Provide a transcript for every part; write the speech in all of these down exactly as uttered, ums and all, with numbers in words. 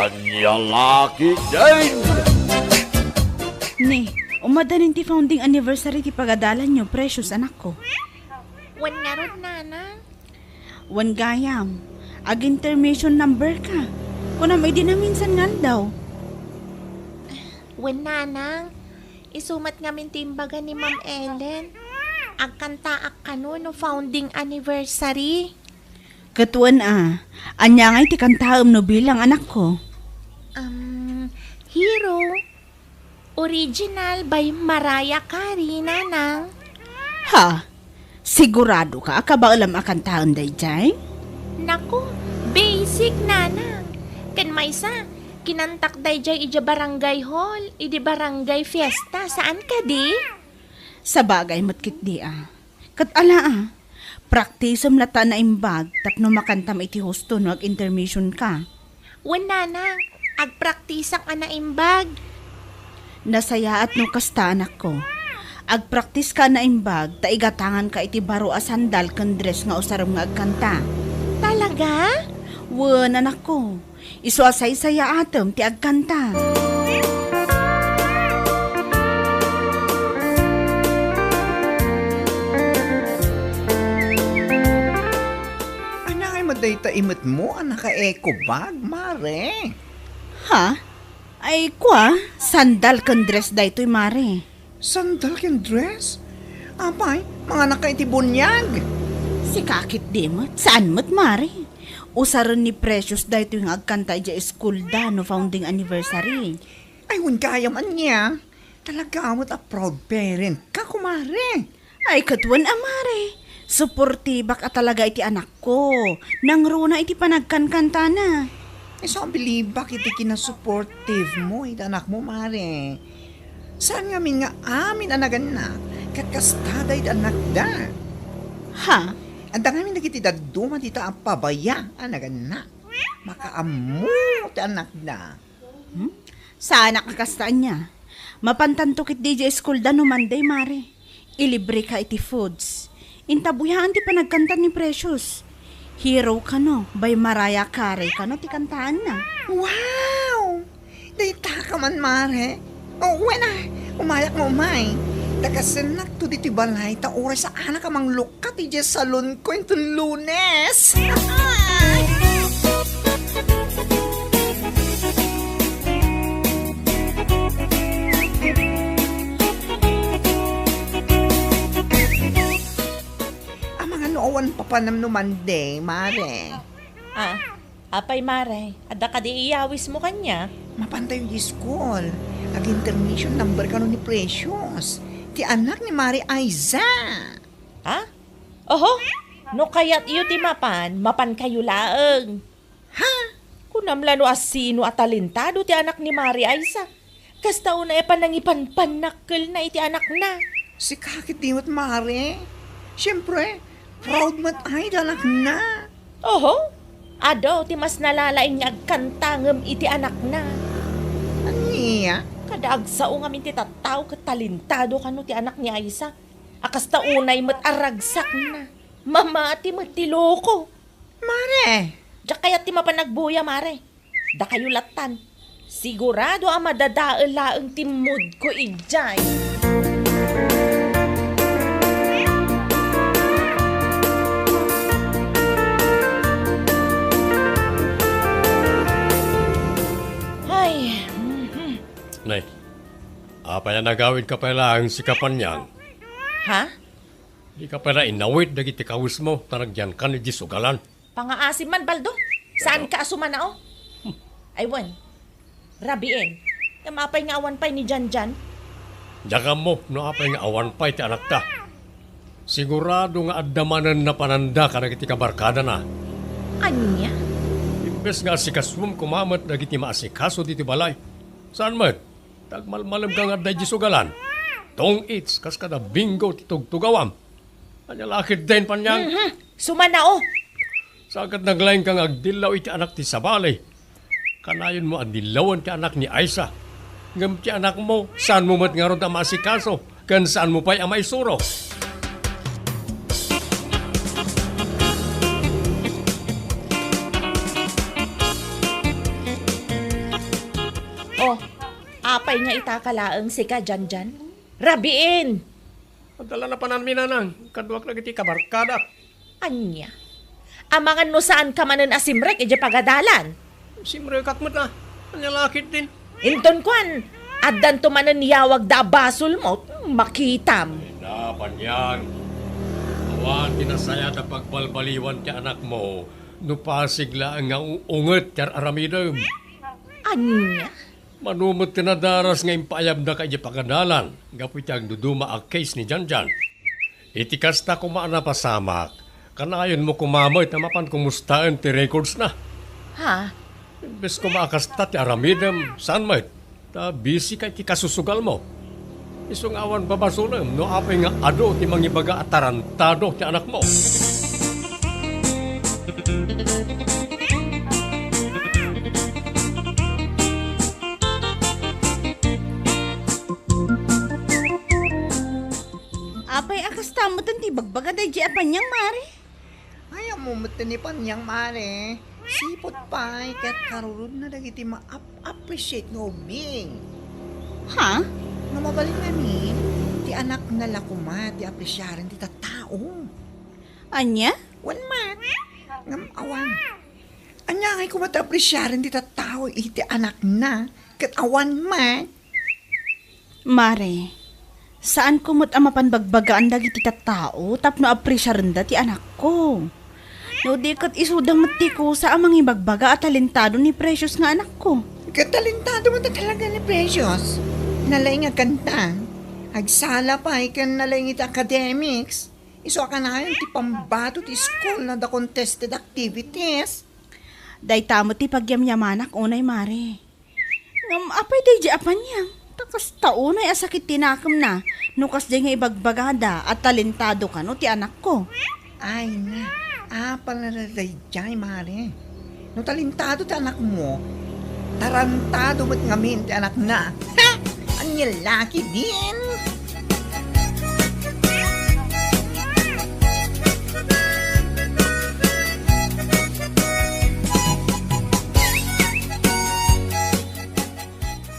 Ania la ketdin? Ni, umadanin ti founding anniversary ti pagadalanyo, Precious, anakko. Wen ngarud, Nanang. Wen gayam, ag-intermission number ka. Kunam idi naminsan nga aldaw. Wen, Nanang, isu met ngamin ti imbaga ni Ma'am Ellen. Agkantaak kano no founding anniversary. Ket wen a, ania ngay ti kantaem no bilang, anakko? Um, Hero, original by Mariah Carey, Nanang. Ha? Sigurado ka a kabaelam a kantaen daydiay? Naku, basic, Nanang. Ken maysa, kinantak daydiay idiay barangay hall, idi barangay fiesta, saan kadi? Sabagay met ketdi a. Ket ala a, praktisem latta a naimbag tapno makantam iti husto no ag-intermission ka. Wen, Nanang, agpraktisak a naimbag. Nasayaat no kasta, anakko. Agpraktis ka a naimbag ta igatangan ka iti baro a sandal ken dress nga usarem nga agkanta. Talaga? Wen, anakko. Isu a saysayaatem ti agkanta. Ania ngay met dayta imetmo a naka-eco bag, Mare? Ha? Ay, kua, sandal ken dress daytoy, Mare. Sandal ken dress? Apay, manganak ka iti buniag? Sika ketdi met, saan met, Mare? Usaren ni Precious daytoy nga agkanta idiay school da no founding anniversary. Ay, wen gayam ania. Talaga met a proud parent ka, kumare. Ay, ket wen a, Mare. Suportibak a talaga iti anakko. Nangruna iti panagkankantana. Isu a bilibak iti kinasupportive mo iti anakmo, Mare. Saan ngamin nga amin a nagannak, ket kasta dayta annakda. Ha? Adda ngamin dagiti dadduma dita a pabaya a nagannak. Makaammo ti annakda. Hmm? Saanak a kasta ania. Mapantanto ketdi idiay school da no Monday, Mare. Ilibre ka iti foods. Intabuyaen ti panagkanta ni Precious. Hero kano, by Mariah Carey kano ti kantaanna. Wow! Dayta ka man, Mare. O, wen a, umayak nga umay. Dagasennak to ditoy balay ta uray saanak a manglukkat idiay salonko inton Lunes. Amangan no awan papanam no Monday, Mare. Ah, apay, Mare, adda kadi iyawismo kaniak? Mapantayo idiay school. Ag-intermission number kano ni Precious, ti anak ni Mare Aiza. Ha? Oho, no kayatyo ti mapan, mapankayo laeng. Ha? Kunam la no asino a talentado ti anak ni Mare Aiza. Kasta unay a panangipanpannakkelna iti anakna. Sika ketdi met, Mare. Siempre, proud met ay ti anakna. Oho, adu ti mas nalalaing nga agkanta ngem iti anakna. Ania? Kada agsao ngamin ti tattao ket talentado kano ti anak ni Aiza. A kasta unay met a ragsakna. Mamati met ti loko. Mare! Diak kayat ti mapan agbuya, Mare. Dakayo lattan. Sigurado a madadael laeng ti moodko idiay. Ay, mhm. Nay, apay a nagawidka pay laeng sika, Panyang? Ha? Dika pay la inawit dagiti kawismo ta nagyankan idiay sugalan. Pangaasim man, Baldo. Saanka a sumanao? Ay, wen. Rabiin. Ngem apay nga awan pay ni Janjan? Diak ammo no apay nga awan pay ti anakta. Sigurado nga adda manen napananda kadagiti kabarkadana. Ania? Imbes nga asikasuem koma met dagiti maasikaso ditoy balay. Saan met? Tagmalmalemka nga adda idiay sugalan. Tong-its kas kada Bingo ti tugtugawam. Ania la ketdin, Panyang? Mhm. Sumanao. Sa ket naglaingka nga agdillaw iti anak ti sabali. Kanayonmo a dillawen ti anak ni Aiza. Ngem ti anakmo, saanmo met ngarud a maasikaso, ken saanmo pay a maisuro. Apay nga itaka laeng sika, Janjan? Rabiin! Adda la napananmi, nanang. Kaduak dagiti kabarkadak. Ania? Amangan no saanka manen a simrek idiay pagadalan. Simrekak met a. Ania la ketdin? Inton kuan, addanto manen yawagda a basolmo, makitam. Ay na, Panyang. Awan ti nasayaat a pagbalbaliwan ti anakmo no pasig laeng nga u-, unget ti ar-aramidem. Ania? Mano met ti nadaras nga impaayabnaka idiay pagadalan gapu iti agduduma a case ni Janjan. Iti kasta koma a napasamak, kanayonmo koma met a mapan kumustaen ti recordsna. Ha? Imbes koma a kasta ti aramidem, saan met? Ta busy ka iti kasusugalmo. Isu nga awan babasolem no apay nga adu ti mangibaga a tarantado ti anakmo. Apay a kasta metten ti ibagbaga daydiay a Panyang, Mare? Ay, ammo metten ni Panyang, Mare. Sipud pay ket karurudna dagiti maap-appreciate nga ubbing. Ha? Nga mabalin ngamin, ti anakna la koma ti apresiaren ti tattao. Ania? Wen met. Ngem awan. Ania ngay koma ti apresiaren ti tattao iti anakna ket awan met? Mare, saanko met a mapan bagbagaan dagiti tattao tapno apresiarenda ti anakko. No di ket isuda met ti kusa a mangibagbaga a talentado ni Precious nga anakko. Ket talentado met talaga ni Precious. Nalaing a kanta. Agsala pay ken nalaing iti academics. Isu a kanayon ti pambato ti school no adda contested activities. Dayta met ti pagyamyamanak unay, Mare. Ngem apay daydiay a Panyang? Ta kasta unay a sakit ti nakemna no kasdiay nga ibagbagada a talentado kano ti anakko. Ay na, apay la daydiay, Mare. No talentado ti anakmo, tarantado met ngamin ti anakna. Ha! Ania la ketdin?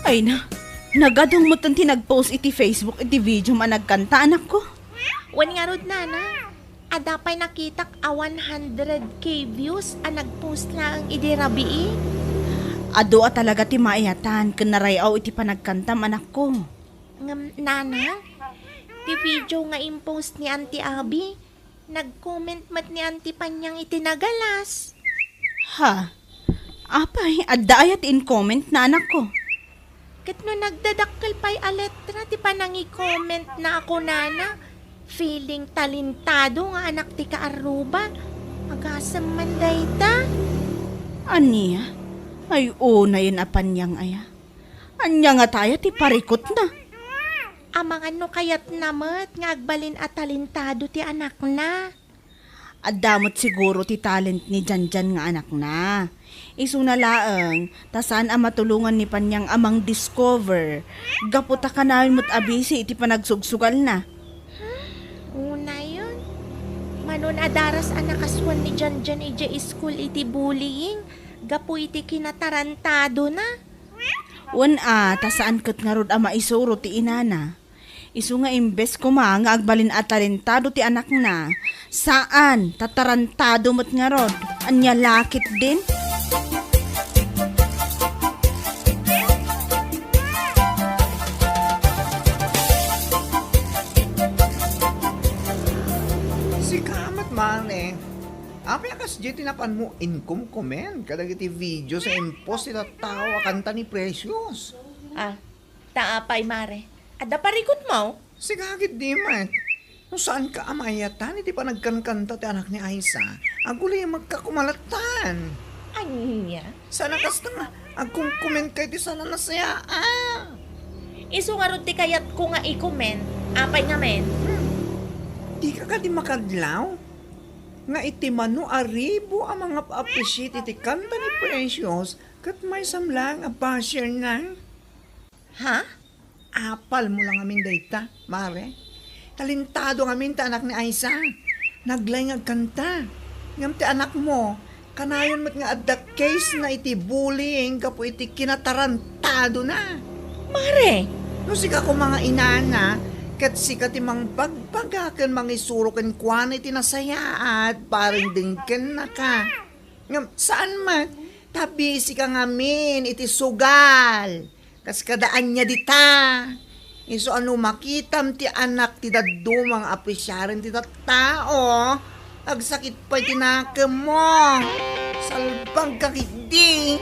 Ay na, nagadong metten ti nag-post iti Facebook iti video a nagkanta, anakko. Wen ngarud, nana, adda pay nakitak a one hundred K views a nag-post laeng idi rabii. Adu a talaga ti maayatan ken naray-aw iti panagkantam, anakko. Ngem, nana, ti video nga impost ni Auntie Abby, nag-comment met ni Auntie Panyang iti nagalas. Ha? Apay, adda aya ti in-comment na, anakko? Ket no nagdadakkel pay a letra ti panangi-comment na a kunana, feeling talentado nga anak ti kaarruba, agasem man dayta. Ania? Ay, unayen a Panyang aya. Ania ngata aya ti parikutna? Amangan no kayatna met nga agbalin a talentado ti anakna. Adda met siguro ti talent ni Janjan nga anakna. Isuna laeng, ta saan a matulongan ni Panyang a mang-discover. Gapu ta kanayon met a busy iti panagsugsugalna. Unayen, manon a daras a nakasuan ni Janjan idiay school iti bullying gapu iti kinatarantadona. Wen a, ta saan ket ngarud a maisuro ti inana. Isu nga imbes koma nga agbalin a talentado ti anakna, saan, ta tarantado met ngarud. Ania la ketdin? Sika met, Mare. Apay a kasdiay ti napanmo inkomkomen kadagiti video sa impost ti tattao a kanta ni Precious? Ah, ta apay, Mare? Adda parikutmo? Sika ketdi met. No saanka a maayatan iti panagkankanta ti anak ni Aisa, aguliyemekka koma latta. Ania? Saan a kasta nga agkomkomentka iti saan a nasayaat. Isu ngarud ti kayatko nga i-comment. Apay ngamin? Hmm. Dika kadi makadlaw nga iti mano a ribu a mangap-appreciate iti kanta ni Precious ket maysam laeng a basherna? Ha? Apalmo la ngamin dayta, Mare. Talentado ngamin ti anak ni Aisa. Naglaing agkanta. Ngem ti anakmo, kanayon met nga adda case na iti bullying gapu iti kinatarantadona. Mare! No sika koma nga inana, ket sika ti mangbagbaga ken mangisuro kenkuana iti nasayaat, parang dengkennaka. Ngem saan met, ta busy ka ngamin iti sugal. Kas kada ania dita. Isu a no makitam ti anak ti dadduma nga apresiaren ti tattao, agsakit pay ti nakemmo. Salbag ka ketdi.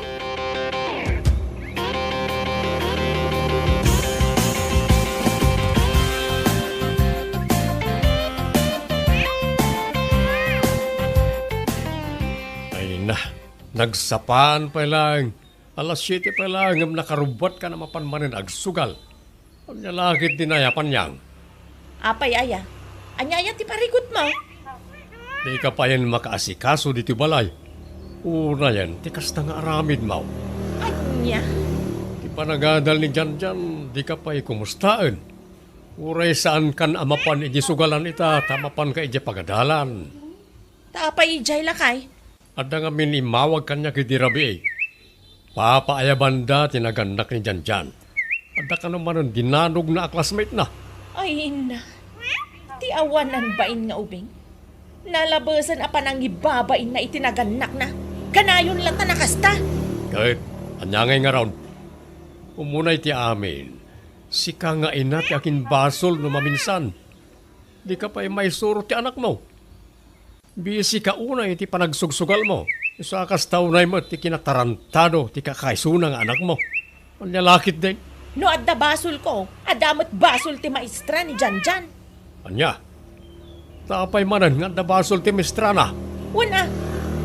Ay na, nagsapaan pay laeng. Alas siete pay laeng ngem nakarubbuatka a mapan manen agsugal. Ania la ketdin aya, Panyang? Apay aya? Ania aya ti parikutmo? Dika payen makaasikaso ditoy balay. Unayen ti kasta nga aramidmo. Ania? Ti panagadal ni Janjan, dika pay kumustaen. Uray saankan a mapan idiay sugalan ita, ta mapanka idiay pagadalan. Ta apay idiay lakay? Adda ngamin immawag kaniak idi rabii. Papaayabanda ti nagannak ni Janjan. Adda kano manen dinanogna a classmate na. Ay, inna. Ti awanan bain nga ubing. Nalabesen a panangibabainna iti nagannakna. Kanayon latta a kasta. Ket, ania ngay ngarud? Umuna iti amin, sika nga ina ti akinbasol no maminsan. Dika pay maisuro ti anakmo. Busy ka unay iti panagsugsugalmo. Isu a kasta unay met ti kinatarantado ti kakaisuna nga anakmo. Ania la ketdin? No adda basolko, adda met basol ti maestra ni Janjan. Ania? Ta apay manen nga adda basol ti maestrana? Wen a,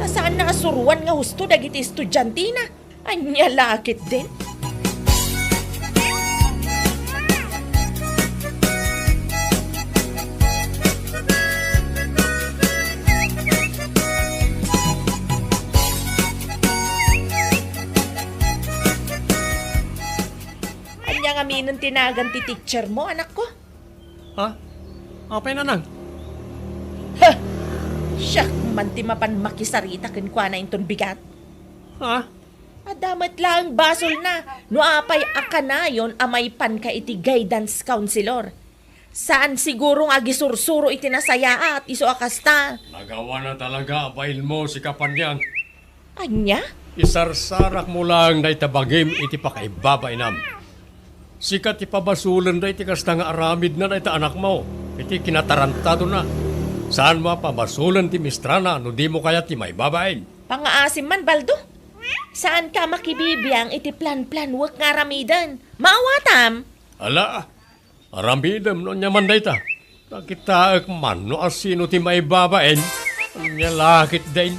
ta saanna a suroan nga husto dagiti estudiantina. Ania la ketdin? Ania ngaminen ti nagan ti teachermo, anakko? Ha? Apay, nanang? Ha! Siak man ti mapan makisarita kenkuana inton bigat. Ha? Adda met laeng basolna no apay a kanayon a maipanka iti guidance counselor. Saan siguro nga agisursuro iti nasayaat, isu a kasta. Nagawana talaga a bainmo, sika Panyang. Ania? Isarsarakmo laeng dayta bagim iti pakaibabainam. Sika ti pabasolen dayta kasta nga aramidna dayta anakmo iti kinatarantadona. Saanmo a pabasolen ti maestrana no dimo kayat ti maibabain. Pangaasim man, Baldo. Saanka a makibibiang iti plan-planuek nga aramiden. Maawatam! Ala, aramidem no ania man dayta. Ta kitaek man no asino ti maibabain. Ania la ketdin?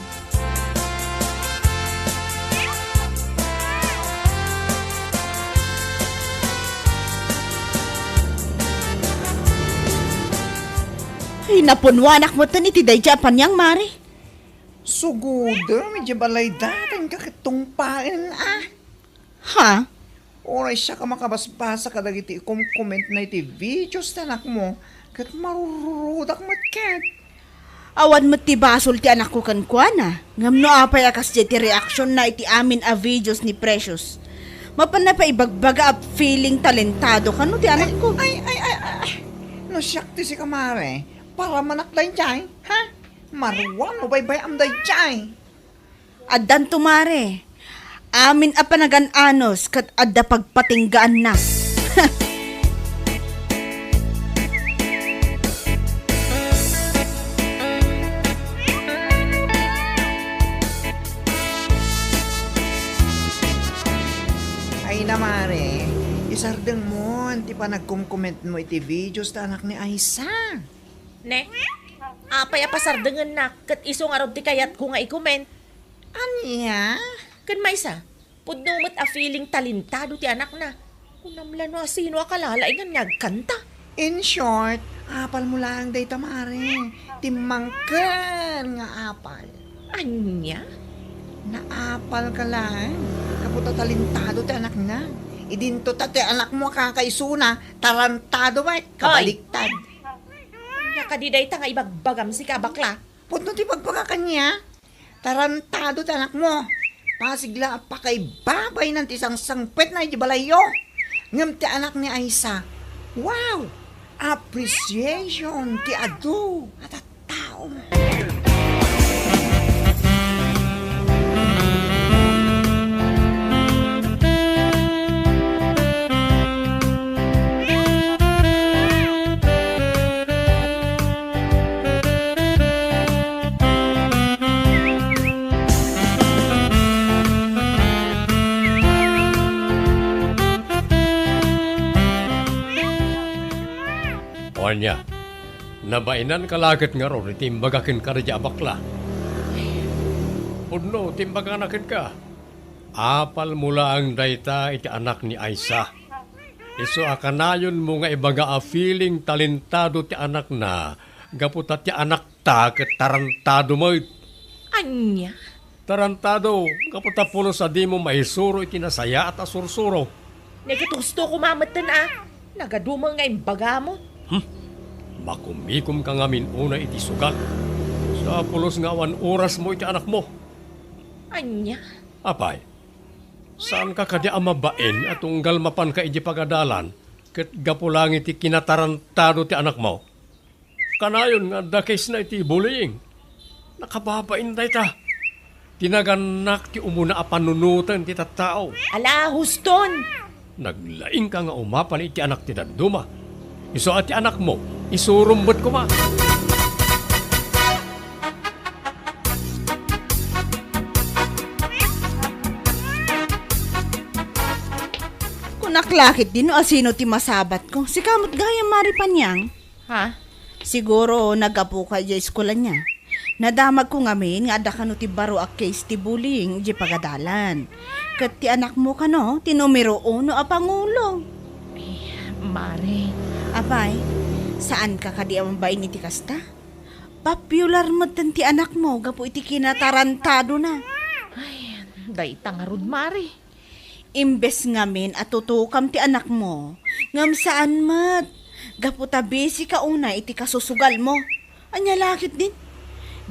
Ay, napunwanak metten iti daydiay a Panyang, Mare. Sugodem idiay balayda, ta inka ket tungpaen, a. Ha? Uray siak a makabasbasa kadagiti ikomkomentna iti videos ti anakmo, ket marururodak met ket. Awan met ti basol ti anakko kenkuana, ngem no apay a kasdiay ti reaksionna iti amin a videos ni Precious, mapanna pay ibagbaga a feeling talentado kano ti anakko. Ay, ay, ay, ay, ay. No siak ti sika, Mare, paramanak daydiay, ha? Maruam no baybay-am daydiay. Addanto, Mare. Amin a panagan-anos ket adda pagpatinggaanna. Ay na, Mare, isardengmon ti panagkomkomentmo iti videos ta anak ni Aisa. Ne? Apay a pasardengennak ket isu ngarud ti kayatko nga i-comment? Ania? Ken maysa, pudno met a feeling talentado ti anakna. Kunam la no asino a kalalaingan nga agkanta. In short, apalmo laeng dayta, Mare. Timmangken nga apal. Ania? Naapalka laeng. Gapu ta talentado ti anakna. Idinto ta ti anakmo a kakaisuna, tarantado met, kabaliktad. Ania kadi dayta nga ibagbagam, sika a bakla? Pudno ti ibagbagak kaniak. Tarantado ti anakmo. Pasig la a pakaibabaynan ti sangsangpetna idiay balayyo. Ngem ti anak ni Aisa, wow! Appreciation ti adu a tattao. O ania, nabainanka la ket ngarud iti imbaga kenka daydiay a bakla? Pudno ti imbagana kenka. Apalmo laeng dayta iti anak ni Aisa. Isu a kanayonmo nga ibaga a feeling talentado ti anakna gapu ta ti anakta ket tarantado met. Ania? Tarantado, gapu ta pulos a dimo maisuro iti nasayaat a sursuro. Ni ket husto koma metten a. Nagadu met nga imbagam. Hmm. Makumikomka ngamin unay iti sugal. Sa pulos nga awan orasmo iti anakmo. Ania? Apay, saanka kadi a mabain a tunggal mapanka idiay pagadalan ket gapu laeng iti kinatarantado ti anakmo? Kanayon nga adda case na iti bullying. Nakababain dayta. Ti nagannak ti umuna a panunoten ti tattao. Ala, huston! Naglaingka nga umapal iti anak ti dadduma. Isu a ti anakmo, isurom met koma. Kunak lakit din no asino ti masabatko. Sika met gayam, Mari Panyang. Ha? Siguro, naggapuka idiay eskuela niya. Nadamagko ngamin nga adda kano ti baro a case ti bullying idiay pagadalan. Ket ti anakmo kano ti numero uno a pangulo. Eh, Mari. Apay, saanka kadi a mabain iti kasta? Popular metten ti anakmo gapu iti kinatarantadona. Ay, dayta ngarud, Mari. Imbes ngamin a tutokam ti anakmo, ngem saan met, gapu ta busy ka unay iti kasusugalmo. Ania lakit din?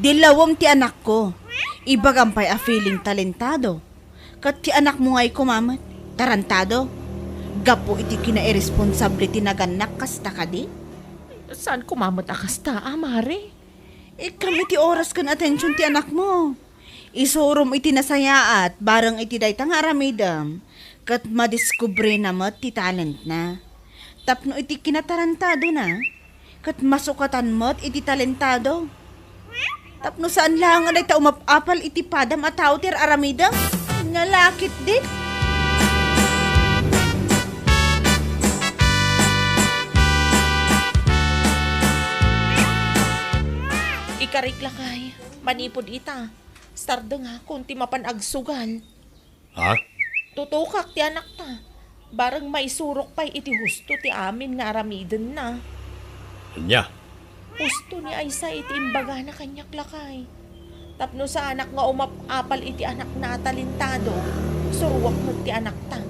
Dilawem ti anakko. Ibagam pay a feeling talentado. Ket ti anakmo ngay koma met, tarantado. Gapu iti kinairesponsable ti nagannak kasta kadi? Saan koma met a kasta, a, Mari? Ikkam iti oras ken atension ti anakmo. Isurom iti nasayaat bareng iti dayta nga aramidem, ket madiskubrena met ti talentna. Tapno iti kinatarantadona, ket masukatan met iti talentado. Tapno saan laeng a dayta umap-apal iti padam a tao ti ar-aramidem? Nalakit din. Ikarik lakay, manipud ita, sardengakon ti mapan agsugal. Ha? Tutokak ti anakta. Bareng maisurok pay iti husto ti amin nga aramidenna. Ania? Husto ni Aisa iti imbagana kaniak, lakay. Tapno saanak nga umap-apal iti anakna a talentado, suruak met ti anakta.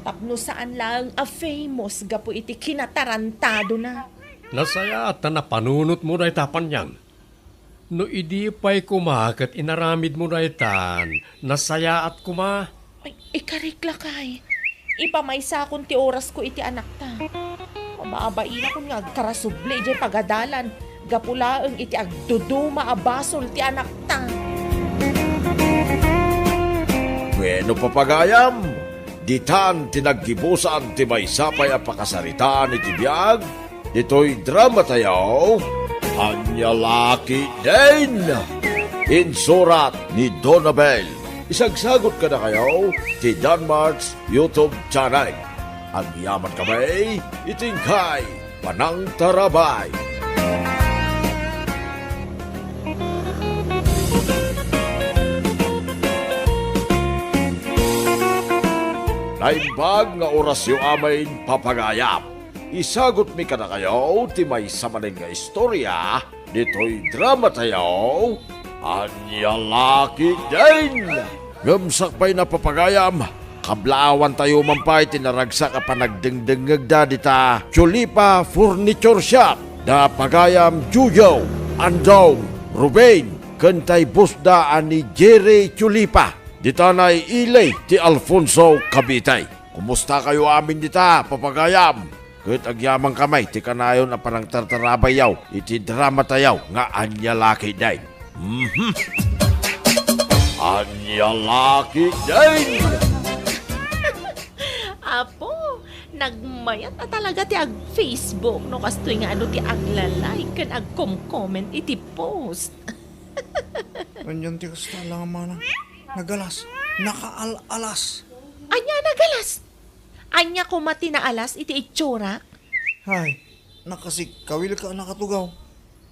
Tapno saan laeng a famous gapu iti kinatarantadona. Nasayaat ta napanunotmo dayta, Panyang. No idi pay koma ket inaramidmo daytan, nasayaat koma. Ay, ikarik lakay. Ipamaysakon ti orasko iti anakta. Mababainakon nga agkarasubli idiay pagadalan gapu laeng iti agduduma a basol ti anakta. Bueno, papagayam, ditan ti naggibusan ti maysa pay a pakasaritaan iti biag ditoy drama tayo, Ania Lakit Din. Insurat ni Donabel. Isagsagot kadakayo ti Danmar's YouTube channel. Agyaman kami iti inkay panangtarabay. Naimbag nga orasyo amin, papagayam. Isagutmi kadakayo ti maysa manen nga istorya ditoy drama tayo, Ania Lakit Din. Ngem sakbay na, papagayam, kablaawan tayo man pay ti naragsak a panagdengdengngegda dita Chulipa Furniture Shop, da pagayam Jojo, Andong, Ruben, ken tay boss da a ni Jerry Chulipa, dita nay ili ti Alfonso, Cavite. Kumusta kayo amin dita, papagayam? Ket agyamankami ti kanayon a panangtartarabayyo iti dramatayo nga Ania La Ketdin. Mhm. Ania La Ketdin! Apo, nagmayat a talaga ti ag-Facebook no kastoy nga adu ti agla-like ken agkom-comment iti post. Anian ti kasta, Manang? Nagalas. Nakaal-alas. Ania nagalas? Ania koma ti naalas iti itsurak? Hay, nakasikkawilka a nakatugaw.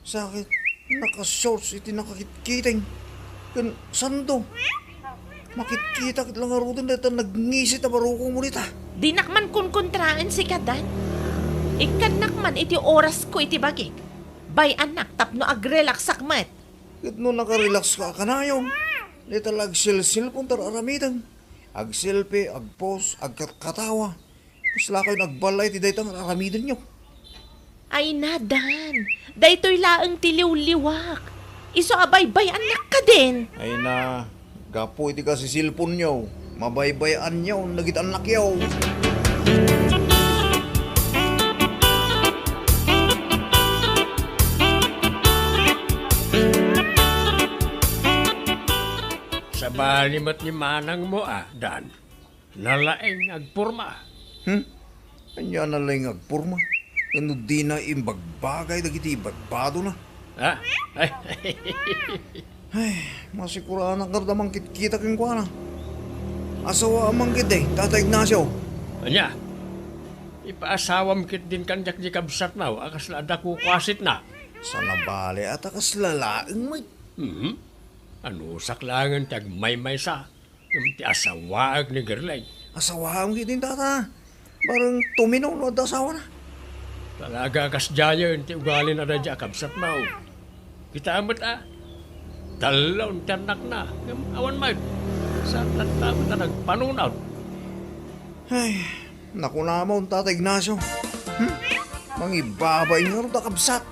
Sakit, nakashorts iti nakakitkiting. Ken sando, makitkita ket la ngaruden dayta nagngisit a barukongmo dita. Dinak man kunkuntraen sika, Dan. Ikkadnak man iti orasko iti bagik. Bay-annak tapno agrelaksak met. Ket no nakarelakska a kanayon, dayta la agselselpon ti ar-aramidem. Agselfie, agpost, agkatkatawa. Kaslakayon agballay iti dayta nga ar-aramidenyo. Ay na, Dan. Daytoy laeng ti liwliwak. Isu a baybay-annak kadin. Ay na, gapu iti kasiselponyo, mabaybay-anyo dagiti annakyo. Sabali met ni manangmo a, Dan. Nalaing agporma. Hmm? Ania nalaing agporma? Ket no dina imbagbagay dagiti ibadbadona? Ah? Ay, masikuranakon a mangkitkita kenkuana. Asawaam man ketdi, Tata Ignacio. Ania? Ipaasawam ketdin kaniak di kabsatmo a kasla adda kukuasitna. Saan a bale a ta kasla laeng met. Mhm. Anusak laengen ti agmaymaysa. Ngem ti asawaek ni Gerlay. Asawaam ketdin, Tata. Bareng tumino no adda asawana. Talaga a kasdiayen ti ugalina daydiay a kabsatmo. Kitaem met a, tallo ti annakna, ngem awan met. Saan latta met a nagpanunot. Ay, nakunamon, Tata Ignacio. Hmm? Mangibabain ngarud a kabsat.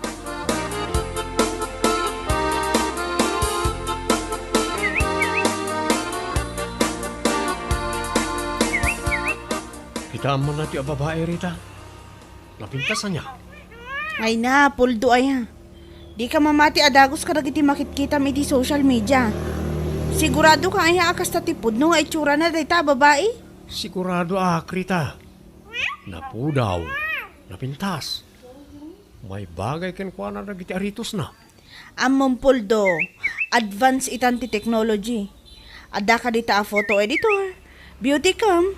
Kitaem man daytoy a babai, Rita. Napintas ania? Ay na, Puldo aya. Dika mamati a dagus kadagiti makitkitam iti social media. Siguradoka aya a kasta ti pudno nga itsurana dayta a babai? Sigurado ak, Rita. Napudaw, napintas. Maibagay kenkuana dagiti aritosna. Ammom, Puldo, advance itan ti technology. Adda kadita a photo editor, beauty cam,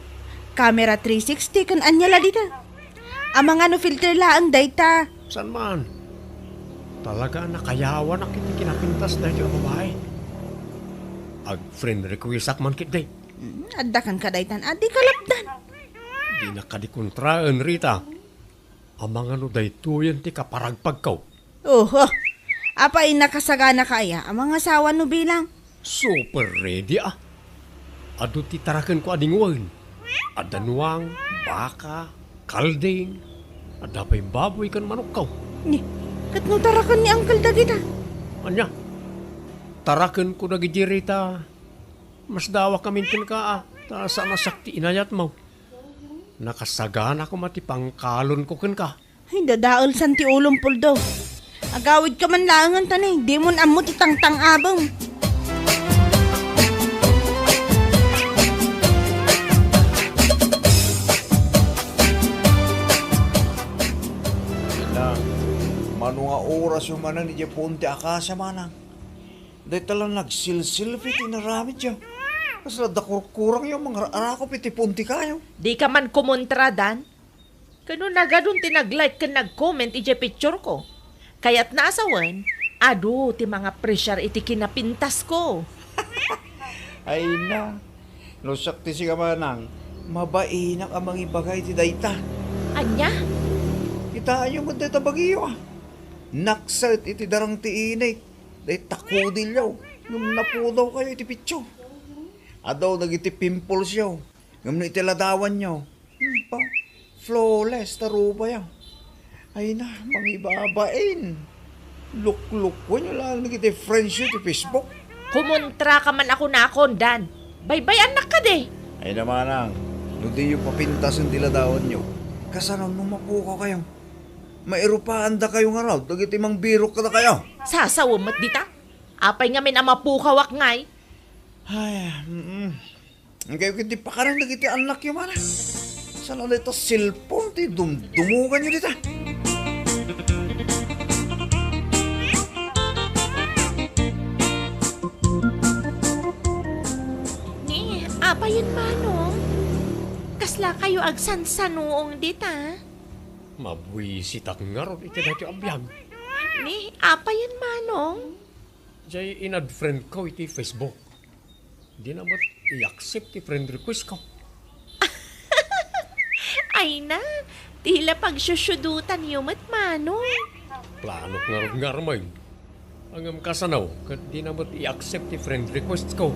camera three sixty, ken ania la dita. Amangan no filter laeng dayta. Saan man? Talaga a nakayawanak iti kinapintas daytoy a babai. Ag-friend requestak man ketdi. Hmm, adda kenka daytan a di kalapdan. Dinak kadi kontraen, Rita. Amangan no daytoyen ti kaparagpagko. Oho. Apay, nakasaganaka aya a mangasawa no bilang? Super ready a. Adu ti tarakenko a dingwen. Adda nuang, baka, kalding. Adda pay baboy ken manokko. Ni, ket no taraken ni Uncle dagita? Ania? Tarakenko dagidi, Rita. Masdawak ngamin kenka a, ta saan a siak ti inayatmo. Nakasagana koma ti pangkalonko kenka. Ay, dadaelsan ti ulom, Puldo. Agawidka man laengen ta ni, dimon ammo ti tangtang-abem. Manang, mano nga orasyo manen idiay puon ti akasia, Manang? Dayta la nagsilsilpi ti inaramidyo. Kasla adda kurkurangyo mangar-arakop iti puon ti kayo. Dika man kumontra, Dan. Ket no nagadun ti nag-like ken nag-comment idiay pictureko. Kayatna a sawen, adu ti mangapresiar iti kinapintasko. Ay na, no siak ti sika, Manang, mabainak a mangibagay ti dayta. Ania? Kitaenyo met dayta bagiyo a. Nakset iti darang ti inik. Dayta kudilyo, ngem napudawkayo iti pitio. Adu dagiti pimplesyo, ngem no iti ladawanyo, hmm, pa, flawless ta rupayo. Ay na, mangibabain. Luklukuenyo laeng dagiti friendsyo iti Facebook. Kumontraka man a kunakon, Dan. Baybay-annak kadi. Ay na, Manang. No diyo papintasen ti ladawanyo, kasano no mapukaw kayo? Mairupaandakayo ngarud dagiti mangbirok kadakayo. Sasawem met dita? Apay ngamin a mapukawak ngay? Ay, mm. Ang kayo kiti pakarang dagiti annakyo, mana. Sana dayta cellphone ti dumdumuganyo dita. Ni, apayen, Manong? Kasla kayo agsansanuong dita? Mabuisitak ngarud iti daytoy a biag. Ni, apayen, Manong? Jay in-add friend ko iti Facebook. Dina met i-accept ti friend request ko. Ay na, tila pagsusudutan yo met, Manong. Planok ngarud nga armay. Ngem kasano, ket dina met i-accept ti friend request ko.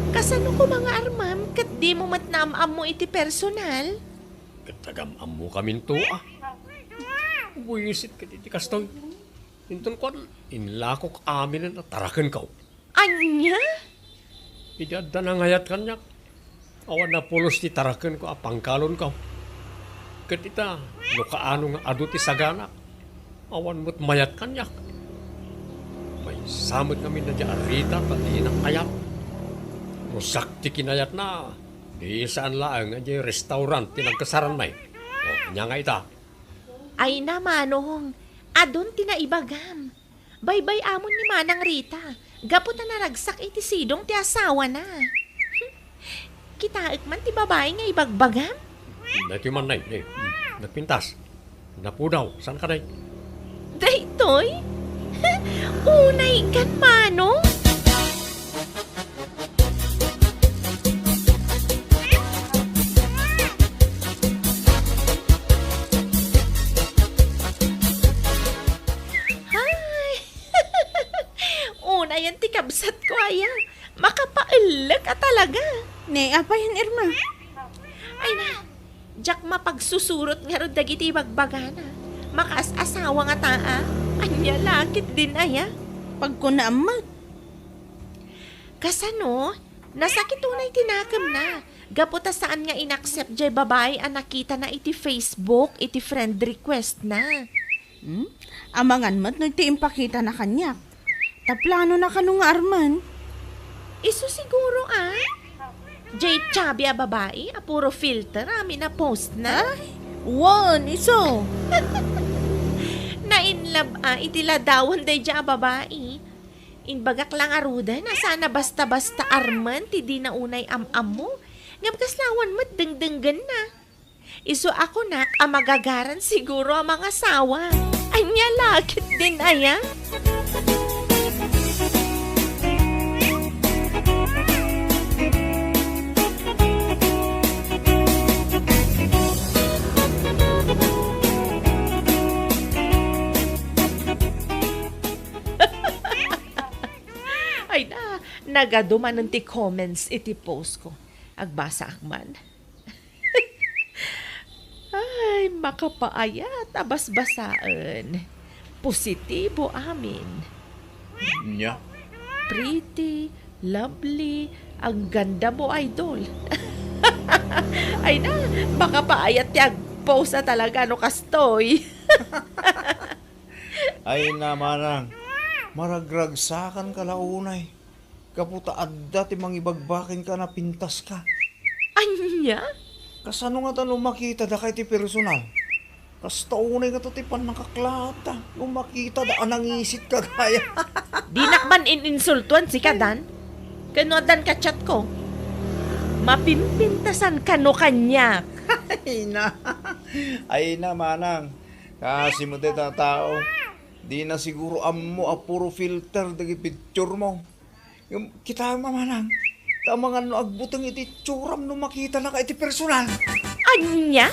Kasano koma nga armam, ket di mo met naam-ammo iti personal? Ket agam-ammo kaminto, a. Buisit ket iti kastoy. Inton kuan, inlakok aminen a tarakenko. Ania? Idi adda nangayat kaniak, awan napulos ti tarakenko a pangkalonko. Ket ita, no kaano nga adu ti saganak, awan met mayat kaniak. Maysa met ngamin daydiay a Rita ta dinak ayat. No siak ti kinayatna, di saan laeng a diay restaurant ti nagkasaranmi. O, ania nga ita? Ay na, Manong, adun ti naibagam. Baybay-amon ni Manang Rita, gapu ta naragsak iti sidong ti asawana. Kitaek man ti babai nga ibagbagam? Daytoy man, nay, nay. Hmm, nagpintas. Napudaw. Saan ka, nay? Daytoy? Unay kan, Manong? Hay! Unayen ti kabsatko aya. Makapaellek a talaga. Ne, apayen, Irma? Ay na, diak mapagsusurot ngarud dagiti ibagbagana. Makaas-asawa ngata a. Ania la ketdin aya? Pagkunaam met. Kasano? Nasakit unay ti nakemna. Gapu ta saan nga in-accept jay babai a nakitana iti Facebook, iti friend request na. Hmm? Amangan met no ti impakitana kaniak. Ta planona kano nga armen? Isu siguro, a? Jay chubby a babai a puro filter amin a post na? Ay, wen, isu. Na-in love a iti ladawan daydiay a babai. Imbagak la ngaruden a saan a basta-basta armen ti dina unay am-ammo, ngem kasla awan met dengdenggenna. Isu a kunak a magagaran siguro a mangasawa. Ania la ketdin aya? Ay na, nagadu manen ti comments iti post ko. Agbasaak man. Ay, makapaayat a basbasaen. Positibo amin. Nya? Pretty, lovely, ang ganda mo, idol. Ay na, makapaayat ti agpost a talaga no kastoy. Ay na, manang, maragragsakan ka la unay. Gapu ta adda ti mangibagbaken ka a napintas ka. Ania? Kasano ngata no makitada ka iti personal? Kasta unay ngata ti pannakaklaatta no makitada a nangisit ka gaya. Dinak man in-insultuan sika, Dan. Ken no addan ka chat ko, mapimpintasan kano kaniak. Ay na. Ay na, manang. Kasi mo dayta a tao, dina siguro ammo a puro filter dagiti picture mo. Ngem kitaem a, manang, ta amangan no agbuteng iti itsuram no makitanaka iti personal. Ania?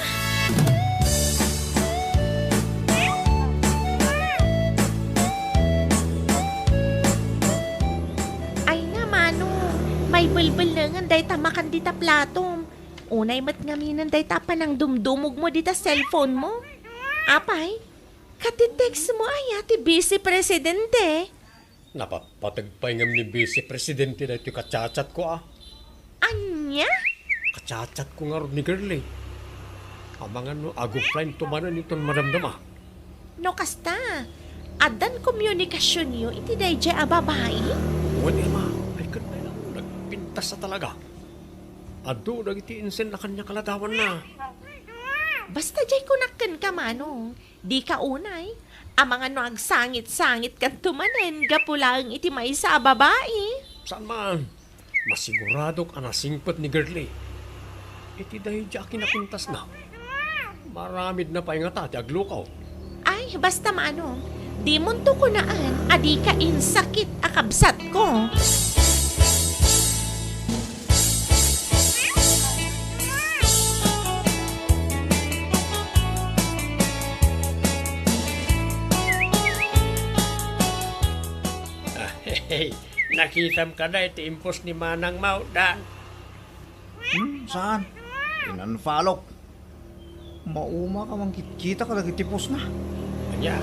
Ay na, Manong, maibelbelnengen dayta makan dita platom. Unay met ngaminen dayta a panangdumdumogmo dita cellphone mo. Apay, kati-text mo aya ti Vice Presidente? Napatpateg pay ngem ni Vice Presidente daytoy kachat-chat ko, a. Ania? Kachatchatko ngarud ni Girlie. Amangan no ag-offline to manen inton madamdama. No kasta, addan komunikasionyo iti daydiay a babai? Wen, Irma, ay ket ay lang, nagpintas a talaga. Adu dagiti insenna kaniak a ladawanna. Basta diay kunak kenka, Manong, dika unay. Amangan no agsangit-sangitkanto manen gapu laeng iti maysa a babai. Saan man. Masiguradok a nasingpet ni Girlie. Iti daydiay a kinapintasna, maaramidna pay ngata ti aglukaw. Ay, basta, Manong, dimonto kunaan a dika insakit a kabsatko. Ah, hey, nakitam kada iti impos ni Manang Maudan? Hmm, saan? In-unfollowk. Mauma ka mangkitkita kadagiti postna. Ania?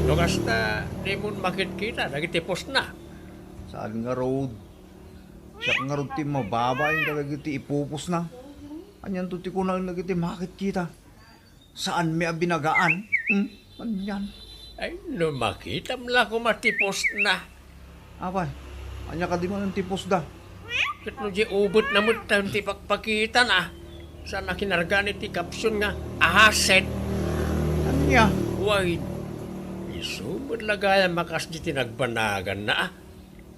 No kasta, dimon makitkita dagiti postna? Saan ngarud? Siak ngarud ti mababain kadagiti ipupostna. Anianto ti kunaen dagiti makitkita? Saanmi a binagaan? Hmm? Anian? Ay, no makitam la koma ti postna. Apay, ania kadi manen ti postda? Ket no di ubetna met ti pakpakitana, saan a kinargan iti caption nga asset. Ania? Wen, isu met la gayam a kasdi ti nagbanaganna, a.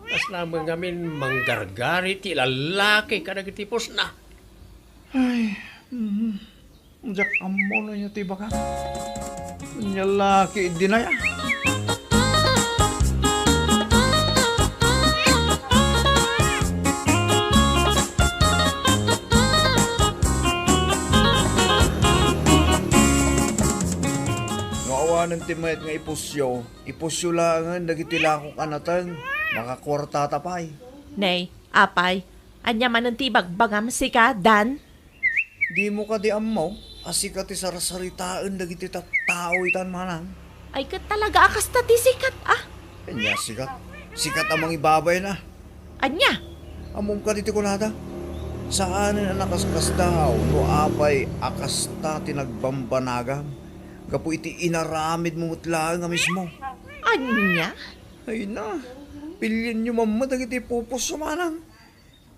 Kasla met ngamin manggargari ti lallaki kadagiti postna. Ay, mm. Diak ammo no ania ti ibagak. Ania la ketdin aya? No awanen ti mayat nga ipusyo, ipusyo laengen dagiti lakok a nateng, makakuartata pay. Nay, apay, ania manen ti ibagbagam sika, Dan? Dimo kadi ammo a sika ti sarsaritaen dagiti tattao itan, Manang? Ay, ket talaga a kasta ti sikat, a. Ania sikat? Sikat a mangibabain, a. Ania? Ammom kadi ti kunada? Saanen a nakaskasdaaw no apay a kasta ti nagbambanagam gapu iti inaramidmo met laeng a mismo. Ania? Ay na, pilienyo man met dagiti pupos, Manang.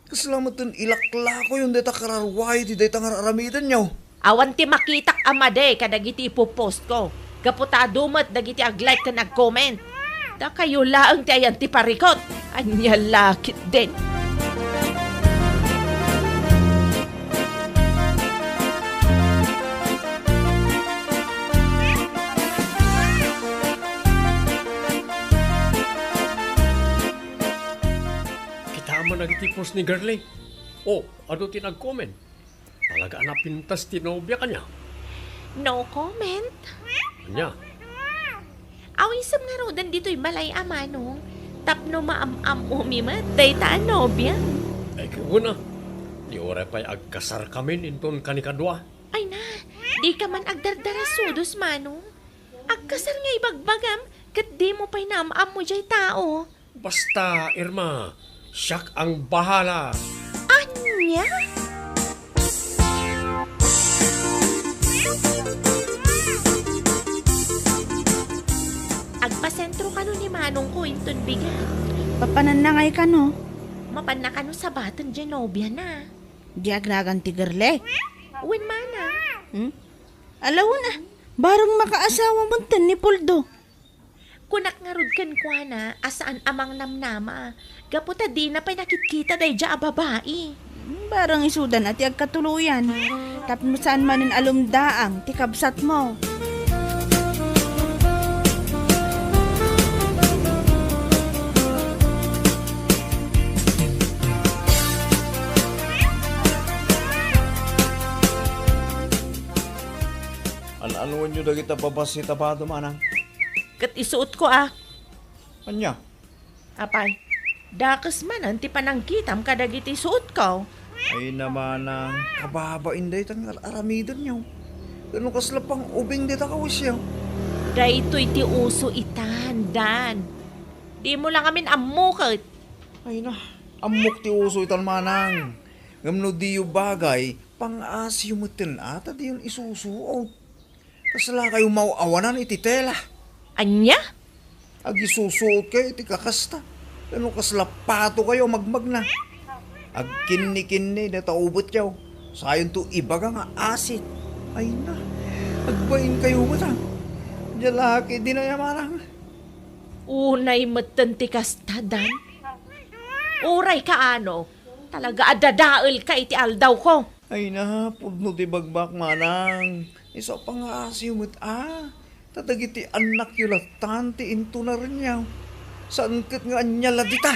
Kasla metten ilaklakoyon dayta kararuayo ti dayta nga ar-aramidenyo. Awan ti makitak a madi kadagiti ipupostko, gapu ta adu met dagiti ag-like ken ag-comment. Dakayo laeng ti ayan ti parikut. Ania la ketdin? Kitaem man dagiti post ni Girlie. O, adu ti nag-comment. Talaga a napintas ti nobia kaniak. No comment. Ania? Awisem ngaruden ditoy balay a, Manong, tapno maam-ammomi met dayta a nobiam. Ay, ket wen a. Di uray pay agkasarkamin inton kanikadua. Ay na, dika man agdardarasudos, Manong. Agkasar nga ibagbagam, ket dimo pay naam-ammo diay tao. Basta, Irma, siak ang bahala. Ania? Agpasentro kano ni Manongko inton bigat. Papananna ngay kano? Mapanna kano sabaten diay nobiana. Di agnagan ti Girlie? Wen, Manang. Hmm? Ala wen a, bareng makaasawa metten ni Poldo. Kunak ngarud kenkuana a saan a mangnamnama, gapu ta dina pay nakitkita daydiay a babai. Bareng isuda na ti agkatuloyan, tapno saan manen a lumdaang ti kabsatmo. An-anuenyo dagita babassit a bado, Manang? Ket isuotko a. Ania? Apay, dakes manen ti panangkitam kadagiti suotko. Ay na, Manang, kababain daytan nga ar-aramidenyo. Ket no kasla pang-ubing dayta kawisyo. Daytoy ti uso itan, Dan. Dimo la ngamin ammo ket. Ay na, ammok ti uso itan, Manang. Ngem no diyo bagay, pang-asiyo metten a ta diyon isusuot. Kaslakayo maw-awanan iti tela. Ania? Agisusuotkayo iti kakasta. Wenno kasla patokayo a magmagna. Agkinnikinni dayta ubetyo. Sayonto ibaga nga asit. Ay na, agbainkayo met a. Diay laki dinay a manang. Unay metten ti kasta, Dan. Uray kaano, talaga a dadaelka iti aldawko. Ay na, pudno ti bagbak, manang. Isu a pangngasiw met a. Ta dagiti annakyo lattan ti intunarenyo. Saan ket nga ania la dita?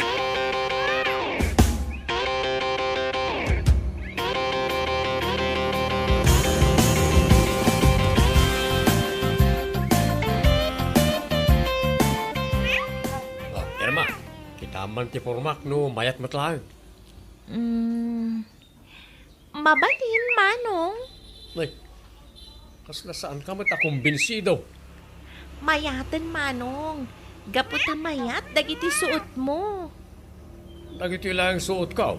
Ah, Irma, kitam man ti pormak no mayat met laeng. Mm, mabalin, Manong. Ay, kasla saanka met a kumbinsido? Mayaten, Manong. Gapu ta mayat dagiti suotmo. Dagitoy laeng suotko?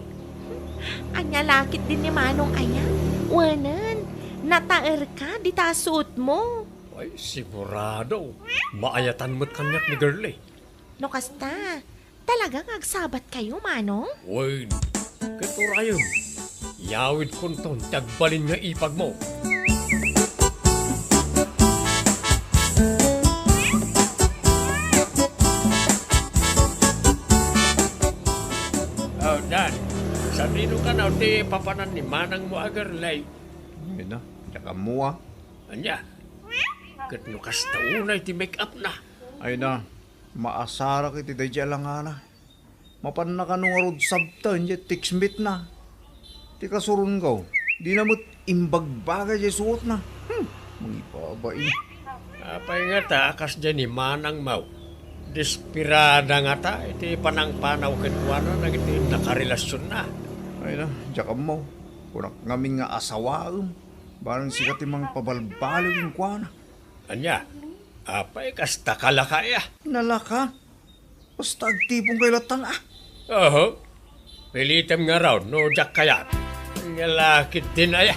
Ania la ketdin ni Manong aya? Wenen, nataerka dita a suotmo. Ay, sigurado. Maayatan met kaniak ni Girlie. No kasta, talaga nga agsabatkayo, Manong? Wen, ket urayem, yawidkonton ti agbalin nga ipagmo. Oh, Dan, sadino kano ti papanan ni manangmo a Girlie? Ay na, diak ammo a. Ania? Ket no kasta unay ti make-up na? Ay na, maasarak iti daydiay a langana. Mapanna kano ngarud sabten diay text meet na. Ti kasurongko, dina met imbagbaga diay suotna. Hmm, mangibabain. Apay ngata a kasdiay ni manangmo? Desperada ngata iti panangpanaw kenkuana dagiti nakarelasionna. Ay na, diak ammo. Kunak ngamin nga asawaem. Barang sika ti mangpabalbaliw kenkuana. Ania? Apay, kasta ka laka aya? Nalaka? Basta agtiponkayo lattan a. Oho. Pilitem ngarud no diak kayat. Ania la ketdin aya?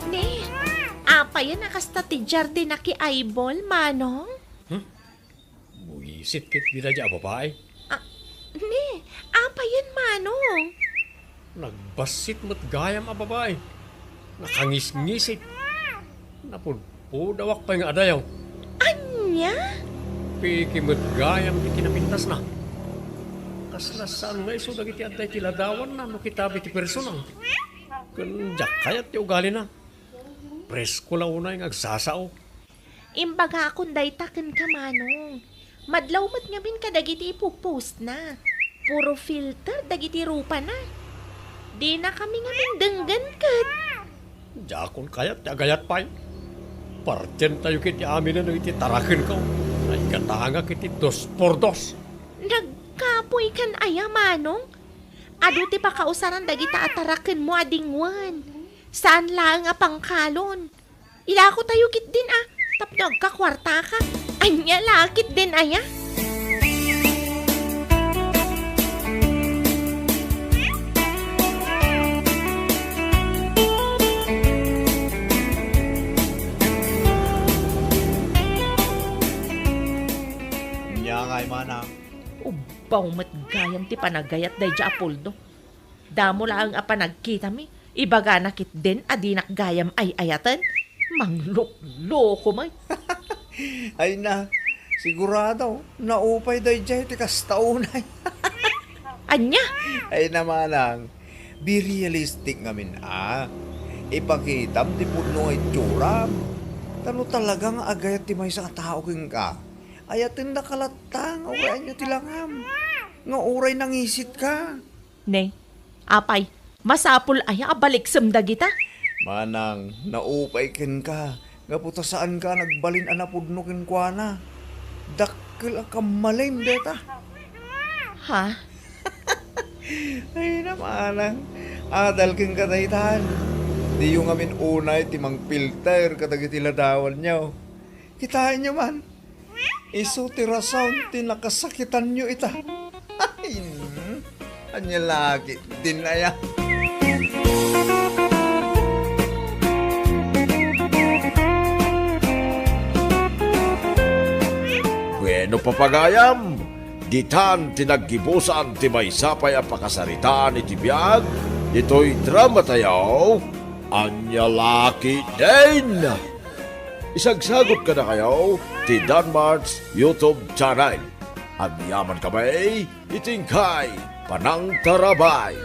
Ne, apayen a kasta ti diar ti naki-eyeball, Manong? Hmm? Buisit ket daydiay a babai. Ah, ne, apayen, Manong? Nagbassit met gayam a babai. Nakangisngisit. Napudpudawak pay nga adayo. Ania? Peke met gayam ti kinapintasna. Kasla saan nga isu dagiti adda iti ladawanna no kitam iti personal. Ken diak kayat ti ugalina. Presko la unay nga agsasao. Imbagakon dayta kenka, Manong. Madlaw met ngamin kadagiti ipo-postna. Puro filter dagiti rupana. Dinakami ngamin denggen ket. Diakon kayat ti agayat pay. Partientayo ketdi aminen iti tarakenko. Naigatangak iti dos por dos. Nagkapuy kan aya, Manong? Adu ti pakausaran dagita a tarakenmo a dingwen. Saan laeng a pangkalon. Ilakotayo ketdin a, tapno agkakuartaka. Ania la ketdin aya? Ania ngay, manang? Ubbaw met gayam ti panagayat daydiay a puldo. Damo laeng a panagkitami, ibagana ketdin a dinak gayam ay-ayaten. Manglukloko met. Ay na, sigurado, naupay daydiay ti kasta unay. Ania? Ay na, manang, be realistic ngamin a. Ipakitam ti pudno nga itsuram. Ta no talaga nga agayat ti maysa a tao kenka, ayatendaka latta nga uray ania ti langam. Nga uray nangisitka. Ne, apay, masapul aya a baliksem dagita? Manang, naupay kenka, gapu ta saanka a nagbalin a napudno kenkuana. Dakkel a kammalem dayta. Ha? Ay na, manang, Adal kenka daytan. Diyo ngamin unay ti mangpilter kadagiti ladawanyo. Kitaenyo man. Isu ti rason ti nakasakitanyo ita. Ay, ania la ketdin aya? Bueno, papagayam, ditan ti naggibusan ti maysa pay a pakasaritaan iti biag ditoy dramatayo, Ania la ketdin? Isagsagut kadakayo ti Danmart's YouTube channel. Agyamankami iti inkay panangtarabay.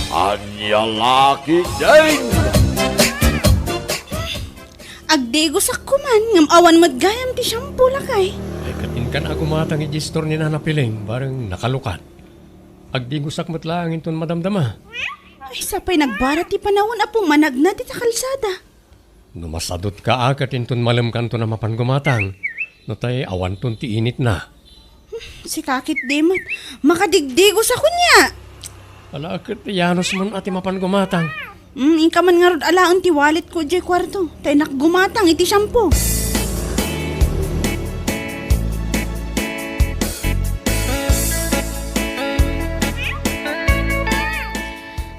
Ania la ketdin? Agdigosakko man, ngem awan met gayam ti shampoo, lakay. Ay, ket inkan a gumatang iti istor ni Nana Piling, bareng nakalukat. Agdigosak met laeng inton madamdama. Ay, sapay nagbara ti panawen a pumanagna dita kalsada. No masadutka a ket inton malemkanton a mapan gumatang, no tay awanton ti initna. Sika ketdi met, makadigdigos a kuniak. Ala, ket yanosmon a ti mapan gumatang. Hmm, inka man ngarud alaen ti walletko idiay kuarto, ta innak gumatang iti shampoo.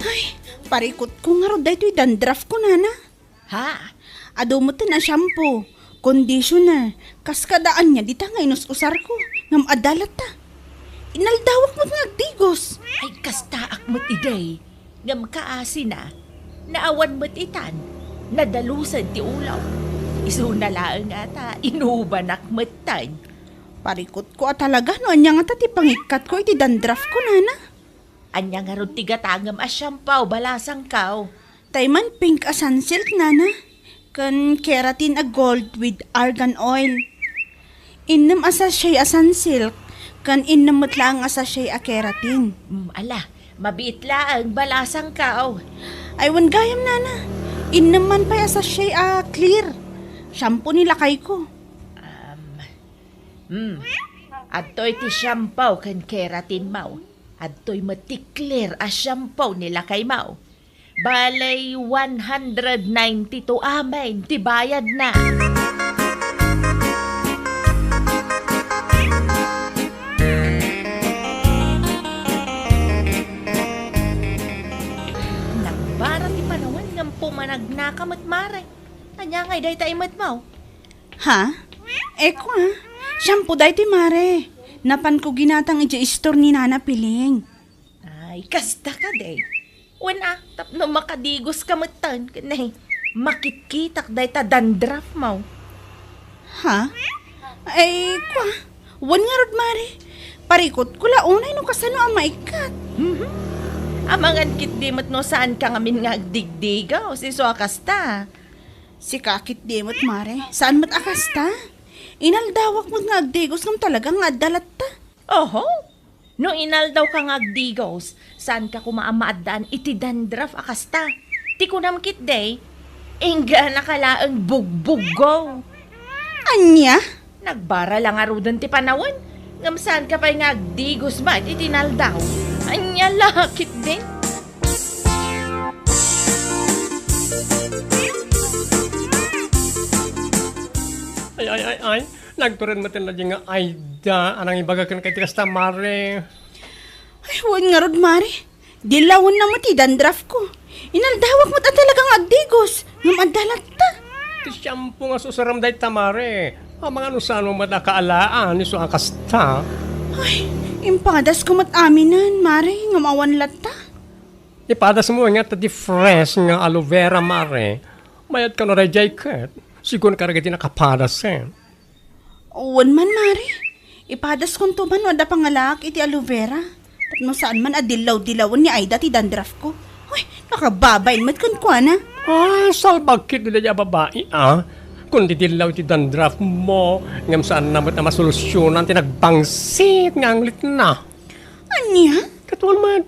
Ay, parikutko ngarud daytoy dandruffko, nana. Ha? Adu metten a shampoo, conditioner, kas kada ania dita nga inus-usarko, ngem adda latta. Inaldawak met nga agdigos. Ay, kastaak met idi. Ngem kaasina, naawan met itan, nadalusen ti ulom. Isuna laeng ngata, inubanak metten. Parikutko a talaga no ania ngata ti pangikkatko iti dandruffko, nana. Ania ngarud ti gatangem a shampoo, balasangko? Tay man pink a Sunsilk, nana, ken keratin a gold with argan oil. Innem a sachet a Sunsilk, ken innem met laeng a sachet a keratin. Mm, ala, mabiit laeng, balasangko? Ay, wen gayam, nana. Innem man pay a sachet a clear. Shampoo ni lakayko. Um, hmm. Adtoy ti shampoo ken keratinmo. Adtoy met ti clear a shampoo ni lakaymo. Bale, one hundred ninety-two amin ti bayadna. Nagbara ti panawen ngem pumanagnaka met, mare. Ania ngay dayta imetmo? Ha? Eko, a. Shampoo daytoy, mare. Napanko ginatang idiay istor ni Nana Piling. Ay, kasta kadi. Wen a, tapno makadigoska metten, ken, ay, makitkitak dayta dandruffmo. Ha? Ay, kua. Wen ngarud, mare. Parikutko la unay no kasano a maikkat. Mhm. Amangan ketdi met no saanka ngamin nga agdigdigos, isu a kasta. Sika ketdi met, mare. Saan met a kasta? Inaldawak met nga agdigos ngem talaga nga adda latta. Oho. No inaldawka nga agdigos, saanka koma a maaddaan iti dandruff a kasta. Ti kunam ketdi, ingganaka laeng bugbuggo. Ania? Nagbara la ngaruden ti panawen, ngem saanka pay nga agdigos met iti inaldaw. Ania la ketdi? Ay, ay, ay, ay. Nagtured met laeng nga Aida a nangibaga kenka iti kasta, mare. Ay, wen ngarud, mare. Dillawenna met ti dandruffko. Inaldawak met a talaga nga agdigos. Ngem adda latta. Ti shampoo nga susuram dayta, mare. Amangan no saan met a kaalaan, isu a kasta. Ay, impadasko met aminen, mare, ngem awan latta. Ipadasmo nga ta ti fresh nga aloe vera, mare. Mayat kano daydiay ket. Sigun kadagiti nakapadas, eh. Wen man, mare. Ipadaskonto man no adda pangalaak iti aloe vera. Tapno saan man a dillaw-dillawen ni Aida ti dandruffko. Uy, nakababain met kenkuana. Ay, salbag ketdi daydiay a babai, a. Kun didillaw iti dandruffmo, ngem saanna met a masolusionan ti nagbangsit nga anglitna. Ania? Ket wen met,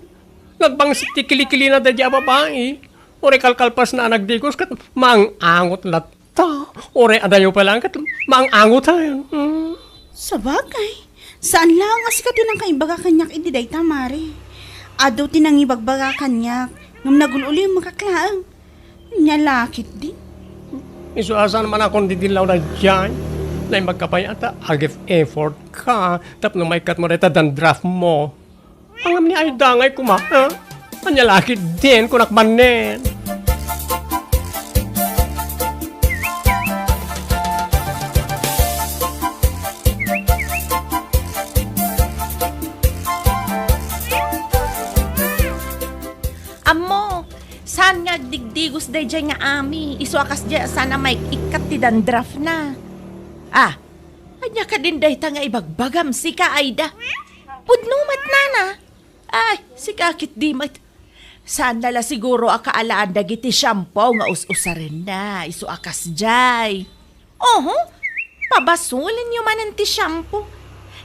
nagbangsit ti kilikilina daydiay a babai. Uray kalkalpasna a nagdigos ket maang-angot latta. Uray adayo pay laeng ket maang-angoten. Mm. Sabagay, Saan laeng a sika ti nangaibaga kaniak idi dayta, Mare. Adu ti nangibagbaga kaniak, ngem nagul-ulimek laeng. Ania la ketdi? Isu a saan man a kon didillaw daydiay. Naimbag ka pay a ta agif-effort ka tapno maikkat mo dayta dandruff mo. Ngem ni Aida ngay koma, ha? Ania la ketdin, kunak manen. Ammo, saan nga agdigdigos daydiay nga ami, isu a kasdiay a saan a maik-ikkat ti dandruffna. Ah, ania kadin dayta nga ibagbagam, sika, Aida? Pudno met, nana. Ay, sika ketdi met. Saan la la siguro a kaalaan dagiti shampoo nga us-usarenna, isu a kasdiay. Oho, pabasolenyo manen ti shampoo.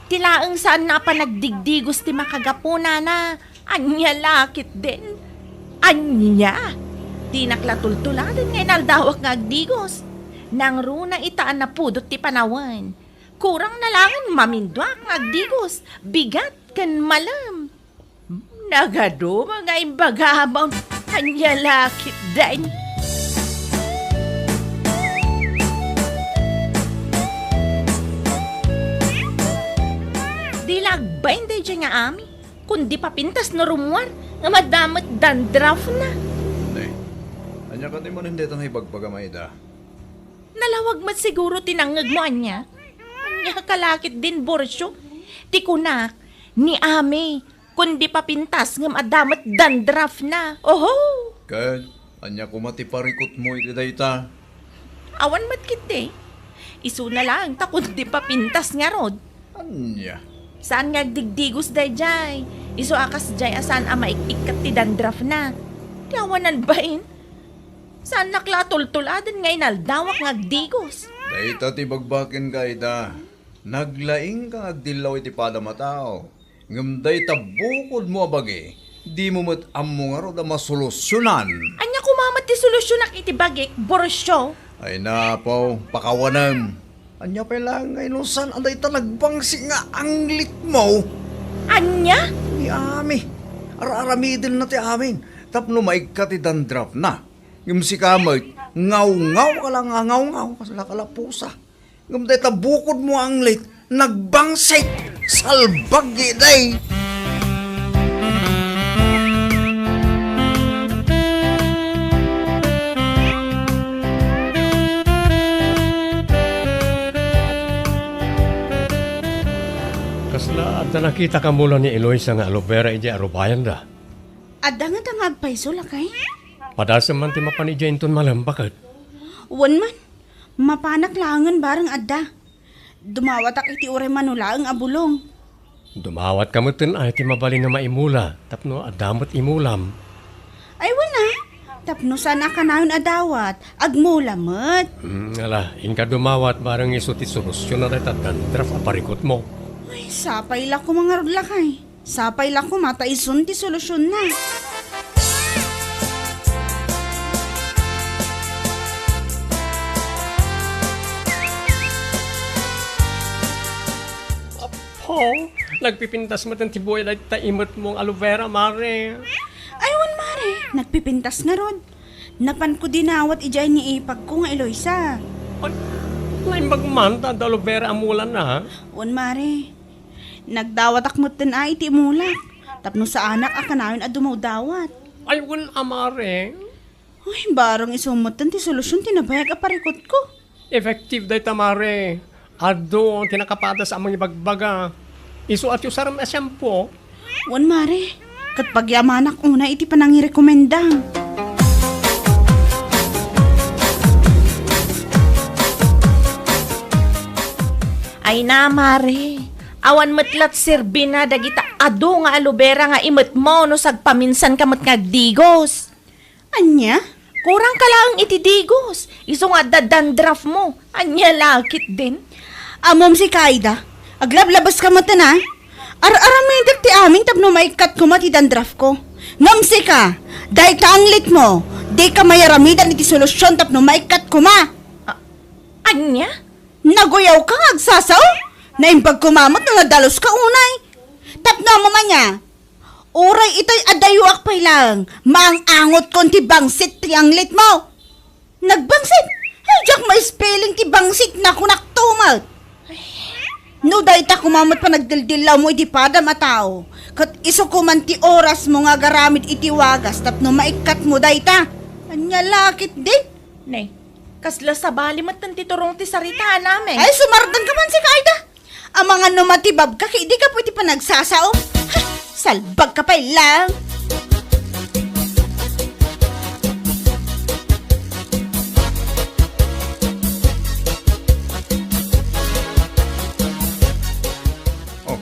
Ti laeng saan a panagdigdigos ti makagapu, nana. Ania la ketdin? Ania? Dinak la tultuladen nga inaldawak nga agdigos. Nangruna ita a napudot ti panawen. Kurang na laeng maminduak nga agdigos, bigat ken malem. Nagaduma nga imbagam, ania la ketdin? Di la agbain daydiay nga ami, kundi papintas no rummuar, nga adda met dandruffna. Ne, ania kadi manen dayta nga ibagbagam, Aida? Nalawag met siguro ti nangngegmo, ania? Ania ka la ketdin, Borcio? Ti kunak, ni ami, kundi papintas ngem adda met dandruffna. Oho! Ket ania koma ti parikutmo iti dayta? Awan met ketdi. Isuna laeng ta kundi papintas ngarud. Ania? Saan nga agdigdigos daydiay. Isu a kasdiay a saan a maik-ikkat ti dandruffna. Ti awanan bain. Saannak la a tultuladen nga inaldawak nga agdigos. Dayta ti ibagbakenka, Aida. Naglaingka nga agdillaw iti padam a tao. Ngem dayta bukodmo a bagi, dimo met ammo ngarud a masolusionan. Ania koma met ti solusionak iti bagik, Borcio? Ay, napaw, pakawanem. Ania pay laeng nga inusan a dayta nagbangsik nga anglitmo? Ania? Ni ami, ar-aramidenna ti amin tapno maikkat ti dandruffna. Ngem sika met, ngawngaw ka la nga ngawngaw, kasla ka la pusa. Ngem dayta bukodmo a anglit, nagbangsik, salbagi, day. Kasla adda nakitak a mula ni Eloisa nga aloe vera idiay arubayanda? Adda ngata nga agpayso, lakay? Padasem man ti mapan idiay inton malem, baket. Wen man, mapanak laengen bareng adda. Dumawatak iti uray mano laeng a bulong. Dumawatka metten ay ti mabalin nga maimula tapno adda met imulam. Ay, wen a, tapno saan a kanayon a dawat, agmula met. Hmm, ala, inka dumawat bareng isu ti solusyon na dayta dandruff a parikutmo. Ay, sapay la koma ngarud, lakay. Sapay la koma ta isun ti solusyonna. Apo, nagpipintas met ti buya dayta imetmo nga aloe vera, mare. Ay, wen, mare, nagpipintas ngarud. Napanko dinawat idiay ni ipagko nga Eloisa. Ay, naimbag man ta adda aloe vera a mulana, ha? Wen, mare. Nagdawatak metten a iti imulak, tapno saanak a kanayon a dumawdawat. Ay, wen a, mare. Ay, barang isu metten ti solusyon ti nabayag a parikutko. Effective dayta, mare. Adu ti nakapadas a mangibagbaga. Isu a ti usarem a shampoo. Wen, mare. Ket pagyamanak unay iti panangirekomendam. Ay na, mare. Awan met la't serbina dagita adu nga aloe vera nga imetmo no sagpaminsanka met nga agdigos. Ania? Kurangka laeng iti digos. Isu nga adda dandruffmo. Ania la ketdin? Ammom sika, Aida. Aglablabeska metten a. Ar-aramidek ti amin tapno maikkat koma ti dandruffko. Ngem sika, dayta anglitmo, dika mayaramidan iti solusyon tapno maikkat koma. A-, ania? Naguyawka nga agsasao? Naimbag koma met no nadaluska unay. Tapno ammom ania, uray itay adayoak pay laeng, maang-angotkon ti bangsit ti anglitmo. Nagbangsit? Ay, diak ma-spelling ti bangsit, nakunakto met. No dayta koma met panagdildillawmo iti padam a tao, ket isu koma ti orasmo nga agaramid iti wagas tapno maikkatmo dayta. Ania la ketdin? Ne, kasla sabali met ti turong ti saritaanami. Ay, sumardengka man sika, Aida. Amangan no matibabka ket dika pwede panagsasao. Ha! Salbagka pay laeng. Oh,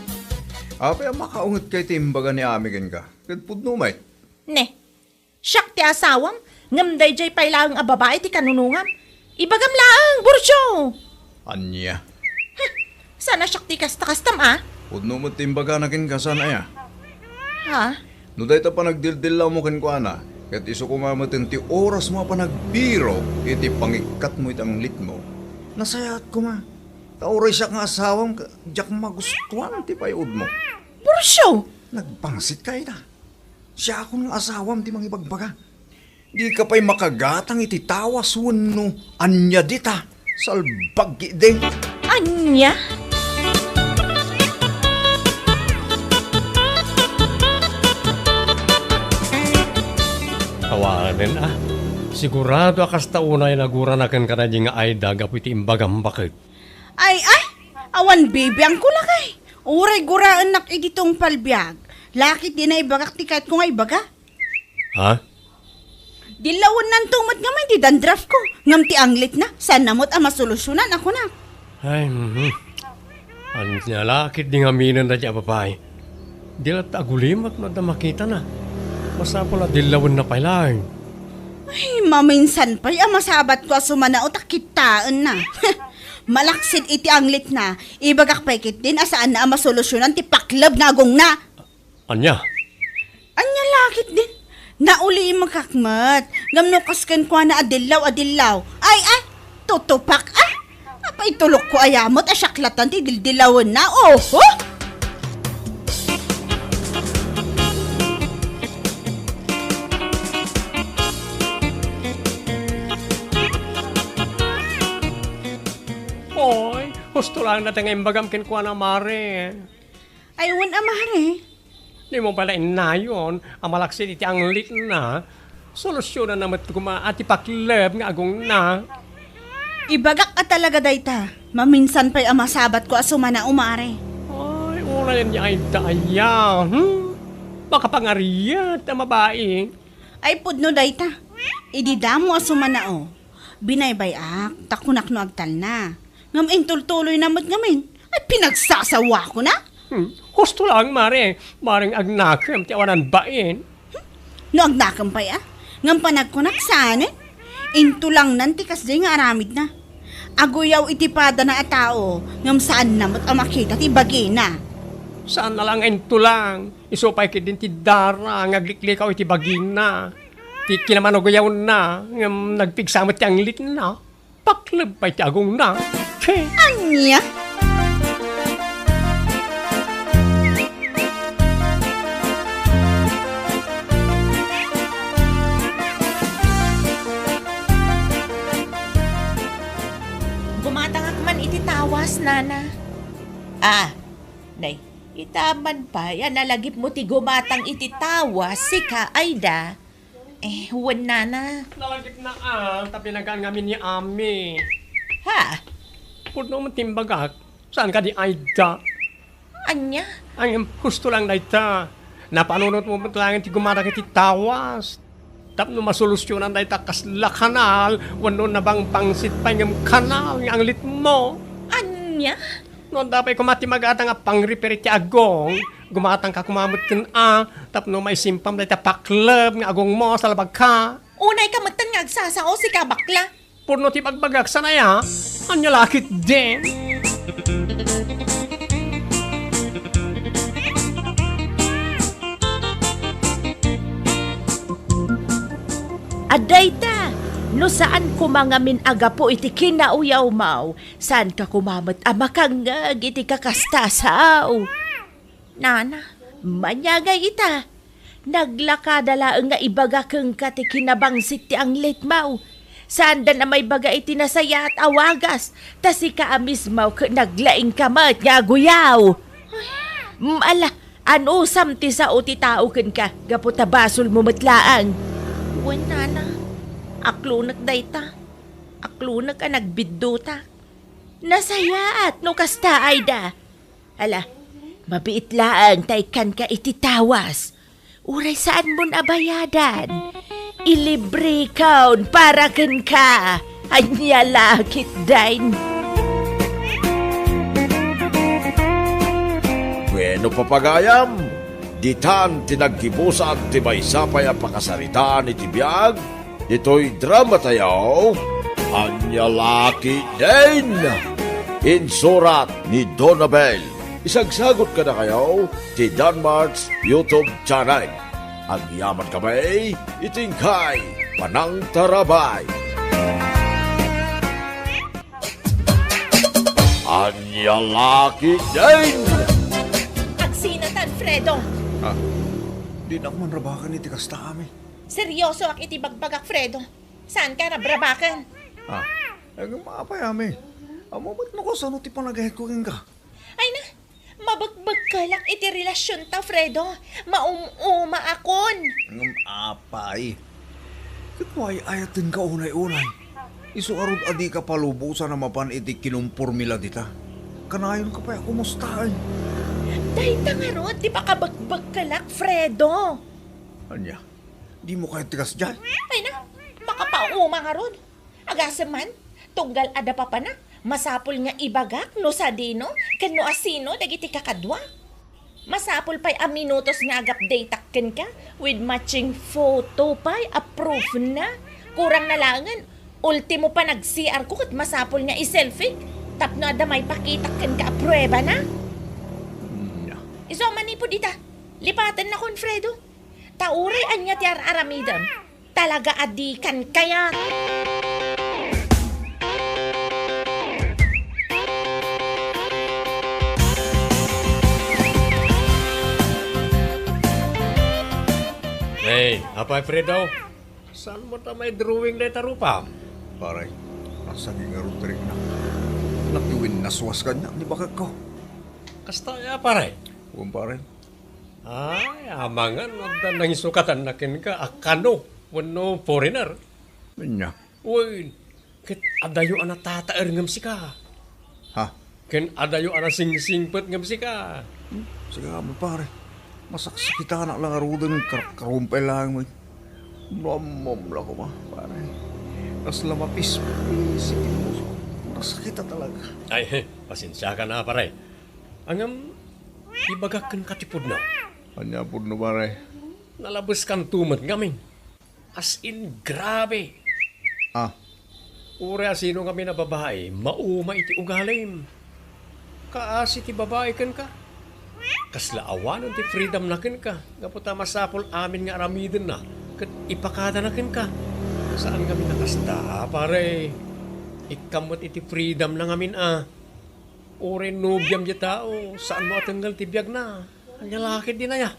apay a makaungetka iti imbaga ni Ami kenka? Ket pudno met. Ne, siak ti asawam, ngem daydiay pay laeng a babai ti kanunongam. Ibagam laeng, Burcio! Ania? Huh, saan a siak ti kasta-kastam, a? Pudno met ti imbagana kenka, saan aya? Ha? No dayta panagdildillawmo kenkuana, ket isu koma met ti orasmo a panagbirok iti pangikkatmo iti anglitmo, nasayaat koma. Ta uray siak nga asawam, diak magustuan ti pay-odmo. Burcio! Nagbangsitka, Aida. Siakon nga asawam ti mangibagbaga. Dika pay makagatang iti tawas wenno ania dita. Salbag ketdin. Ania? Awanen a. Sigurado a kasta unay nagurana kenka daydi nga Aida gapu iti imbagam baket. Ay, ay! Awan bibiangko lakay. Uray guraennak iti tungpal biag. Lakit di naibagak ti kayatko nga ibaga. Ha? Dillawennanto met ngamin ti dandruff ko. Ngem ti anglitna, saanna met a masolusyonan a kunak. Ay, mhm. Ania lakit di ngamin daydi a babai? Di latta agulimek no adda makitana. Masapul a dillawenna pay laeng. Ay, maminsan pay a masabatko a sumanao ta kitaenna. Malaksid iti anglitna, ibagak pay ketdin a saanna a masolusyonan ti pakleb nga agongna. Ania? Ania lakit din? Naulimekak met. Ngem no kas kenkuana a dillaw a dillaw. Ay, ay! Tutupak, a! Apay tulokko aya met a siak latta ti dildilawenna. Oho! Oy, husto laeng dayta nga imbagam kenkuana, Mare. Ay, wen a, Mare. Dimo pay la innayon a malaksid iti anglitna. Solusyonanna met koma a ti pakleb nga agongna. Ibagak a talaga dayta. Maminsan pay a masabatko a sumanao, Mare. Ay, unayen ni Aida aya, hmm? Makapangariat a mabai. Ay, pudno dayta. Idi damo a sumanao, binaybay-ak, ta kunak no agtalna. Ngem intultuloyna met ngamin. Ay, pinagsasawakona? Hmm, husto laeng, Mare. Maring agnakem ti awanan bain. Hmm, no agnakem pay, a? Ngem panagkunak saanen? Intulangnan ti kasdiay nga aramidna. Aguyaw iti padana a tao, ngem saanna met a makita ti bagina. Saanna la nga intulang. Isu pay ketdin ti dara nga agliklikaw iti bagina. Ti kinamanaguyawenna, ngem nagpigsa met ti anglitna. Pakleb pay ti agongna. Ania? Gumatangak man iti tawas, Nana. Ah, nay, ita man pay a nalagipmo ti gumatang iti tawas, sika, Aida. Eh, wen, Nana. Nalagipna a, ta pinagaan ngamin ni Ami. Ha? Pudno met ti imbagak. Saan kadi, Aida? Ania? Ay, husto lang dayta. Napanunotmo met laeng ti gumatang iti tawas. Tapno masolusyonan dayta kasla kanal, wenno nabangpangsit pay ngem kanal nga anglitmo. Ania? No adda pay koma ti magatang a pangrepair iti agong, gumatangka koma metten a, tapno maisimpam dayta pakleb nga agongmo, salbagka. Unayka metten nga agsasao, sika bakla. Pudno ti bagbagak, saan aya? Ania la ketdin? Adda ita, No saan koma ngamin a gapu iti kinauyawmo, saanka koma met a makangngeg iti kakasta, sao? Nana, maniagay ita. Naglakada laeng nga ibaga kenka ti kinabangsit ti anglitmo. Saanda a maibaga iti nasayaat a wagas, ta sika a mismo ket naglaingka met nga aguyaw. Mm, ala, anusam ti sao ti tao kenka, gapu ta basolmo met laeng. Wen, nana, aklonek dayta. Aklonek a nagbiddutak. Nasayaat no kasta, Aida. Ala, mabiit laeng ta ikkanka iti tawas. Uray saanmon a bayadan. Ilibrekon para kenka. Ania la ketdin. Bueno, papagayam, ditan ti naggibusan ti maysa pay a pakasaritaan iti biag, ditoy dramatayo, Ania la ketdin! Insurat ni Donabel. Isagsagot kadakayo ti Danmart's YouTube channel. Agyaman kami iti inkay panangtarabay. Ania la ketdin! Agsinatan, Fredo! Ah, dinak man rabaken iti kasta, Ami. Seryosoak iti bagbagak, Fredo. Saanka rabrabaken? Ah, aging maapay, Ami. Ammo met no kasano ti panagayatko kenka. Ay na, mabekbekkelak iti relasionta, Fredo. Maum-umaakon. Ngem apay, ket no ay-ayatenka unay-unay, isu ngarud a dika palubosan a mapan iti kinumpormila dita. Kanayonka pay a kumustaen. Dayta ngarud ti pakabekbekkelak, Fredo. Ania? Dimo kayat ti kasdiay? Ay na, makapauma ngarud. Agasem man, tunggal adda papanak, masapul nga ibagak no sadino ken no asino dagiti kakaduak. Masapul pay a minutos nga agupdateak kenka with matching photo pay a proofna. Kurang na laengen, ultimo panag-C R ko ket masapul nga i-selfie tapno adda maipakitak kenka a pruebana. Nia. Isu a manipud ita, lipatennakon, Fredo. Ta uray ania ti ar-aramidem, talaga a dikan kayat. Hey, Apay Fredo, saan mo ta may drawing dayta rupa? Pare, nasagi ngarud ti riknak. Nakiwinnaswas kaniak ni bakekko. Kasta ya, pare? Wen, pare. Ay, amangan no adda nangisukatan na kenka a kano wenno foreigner. Ania? Wen, ket adayo a natataer ngem sika. Ha? Ken adayo a nasingsingpet ngem sika. Hmm, sika, pare. Masaksakitanak la ngaruden, kar-, karumpay laeng met. No ammom la koma, pare. Kasla mapispis iti puso. Nasakita talaga. Ay, pasensiaka na, pare. Ngem, ibagak kenka ti pudno. Ania pudno, pare? Nalabeskanto met ngamin. As in, grabe. Ah. Uray asino ngamin a babai, mauma iti ugalim. Kaasi ti babai kenka. Kasla awanen ti freedom na kenka. Gapu ta masapul amin nga aramidenna ket ipakadana kenka. Saan ngamin a kasta, pare. Ikkam met iti freedom na ngamin a. Uray nobiam diay tao, saan mo a tengngal ti biagna. Ania la ketdin aya?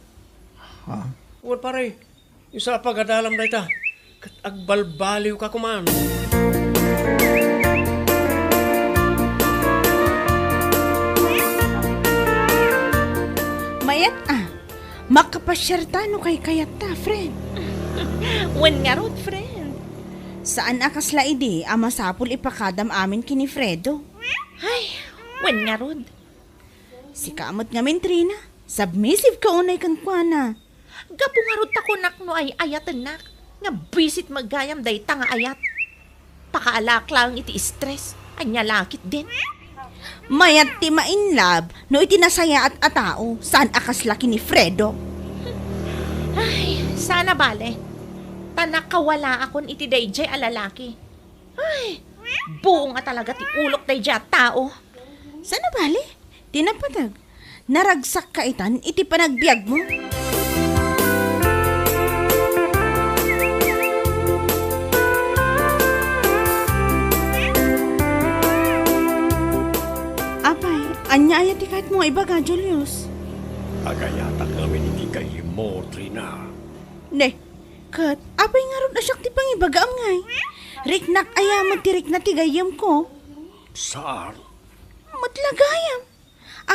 Ha? Wen, pare, isu a pagadalam dayta, ket agbalbaliwka koman. Mayat a, makapasiarta no kaykayatta, friend. Wen ngarud, friend. Saan a kasla idi a masapul ipakadam amin ken ni Fredo. Ay, wen ngarud. Sika met ngamin, Trina, submissive ka unay kenkuana. Gapu ngarud ta kunak no ay-ayatennak, nga bisit met gayam dayta nga ayat. Pakaalaak laeng iti stress, ania la ketdin. Mayat ti ma-in love no iti nasayaat a tao, saan a kasla ken ni Fredo. Ay, saan a bale. Ta nakawalaakon iti daydiay a lalaki. Ay, buong a talaga ti ulok daydiay a tao. Saan a bale? Ti napateg, naragsakka itan iti panagbiagmo. Ibaga, Julius. Agayatak ngamin iti gayyemmo, Trina. Ne, ket apay ngarud a siak ti pangibagaam ngay? Riknak aya met ti rikna ti gayyemko. Saan? Met la gayam.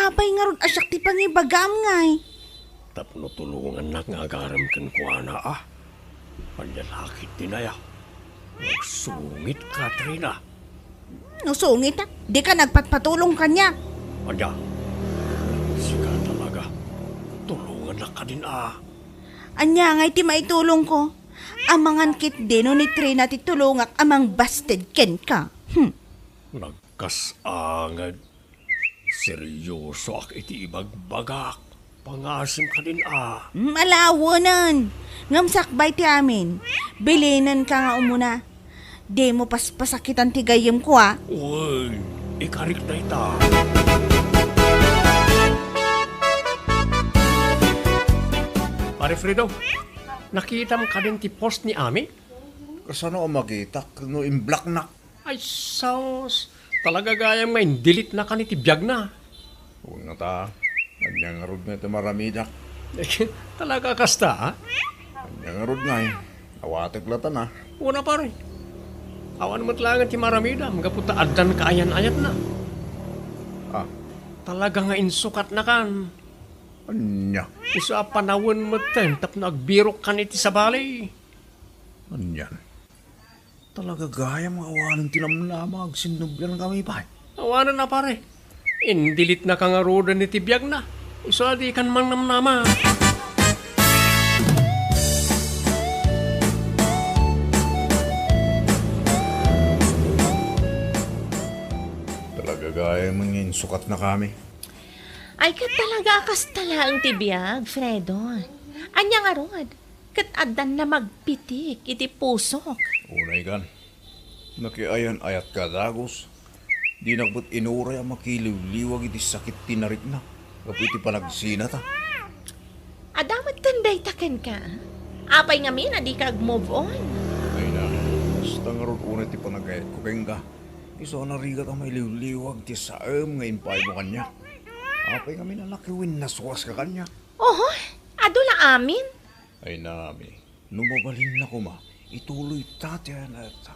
Apay ngarud a siak ti pangibagaam ngay? Tapno tulongannak nga agarem kenkuana, a. Ania la ketdin aya? Nagsungit, Katrina. No sungit, a, dika nagpatpatulong kaniak. Ania? Sika talaga. Tulongannak kadin, a. Ania ngay ti maitulongko? Amangan ketdi no ni Trina ti tulongak a mangbasted kenka. Hmm. Nagkas-angad. Seryosoak iti ibagbagak. Pangasim kadin, a. Malawenen. Ngem sakbay ti amin. Bilinenka nga umuna. Dimo paspasakitan ti gayyemko, a. Uy, ikarik dayta. Pare Fredo, nakitam kadin ti post ni Ami? Kasano a makitak no in-blocknak? Ay, sus! Talaga gayam nga in-delete-na kan iti biagna. Wen ngata, ania ngarud nga iti maramidak? Talaga kasta, a? Ania ngarud ngay? Awatek latta, a. Wen a, pare. Awan met laeng ti maramidam gapu ta addan kaayan-ayatna. A. Talaga nga insukatnakan. Ania? Isu a panawen metten tapno agbirokkan iti sabali. Anian? Talaga gayam nga awanen ti namnama, agsinnubliankami pay. Awanen a, pare. In-delete-naka ngaruden iti biagna. Isu a dikan mangnamnama. Talaga gayam nga insukatnakami. Ay, ket talaga a kasta laeng ti biag, Fredo. Ania ngarud? Ket addan namagpitik iti pusok. Unay kan, nakiayan-ayatka a dagus. Dinak met inuray a makiliwliwag iti sakit ti narikna gapu iti panagsinata. Adda metten dayta kenka, a? Apay ngamin a dika ag-move on? Ay na, basta ngarud unay ti panagayatko kenka. Isu a narigat a mailiwliwag ti saem nga impaymo kaniak. Apay ngamin a nakiwinnaswaska kaniak? Oho, adu la amin. Ay na, Ami, no mabalinna koma, ituloyta ti ayan-ayatta.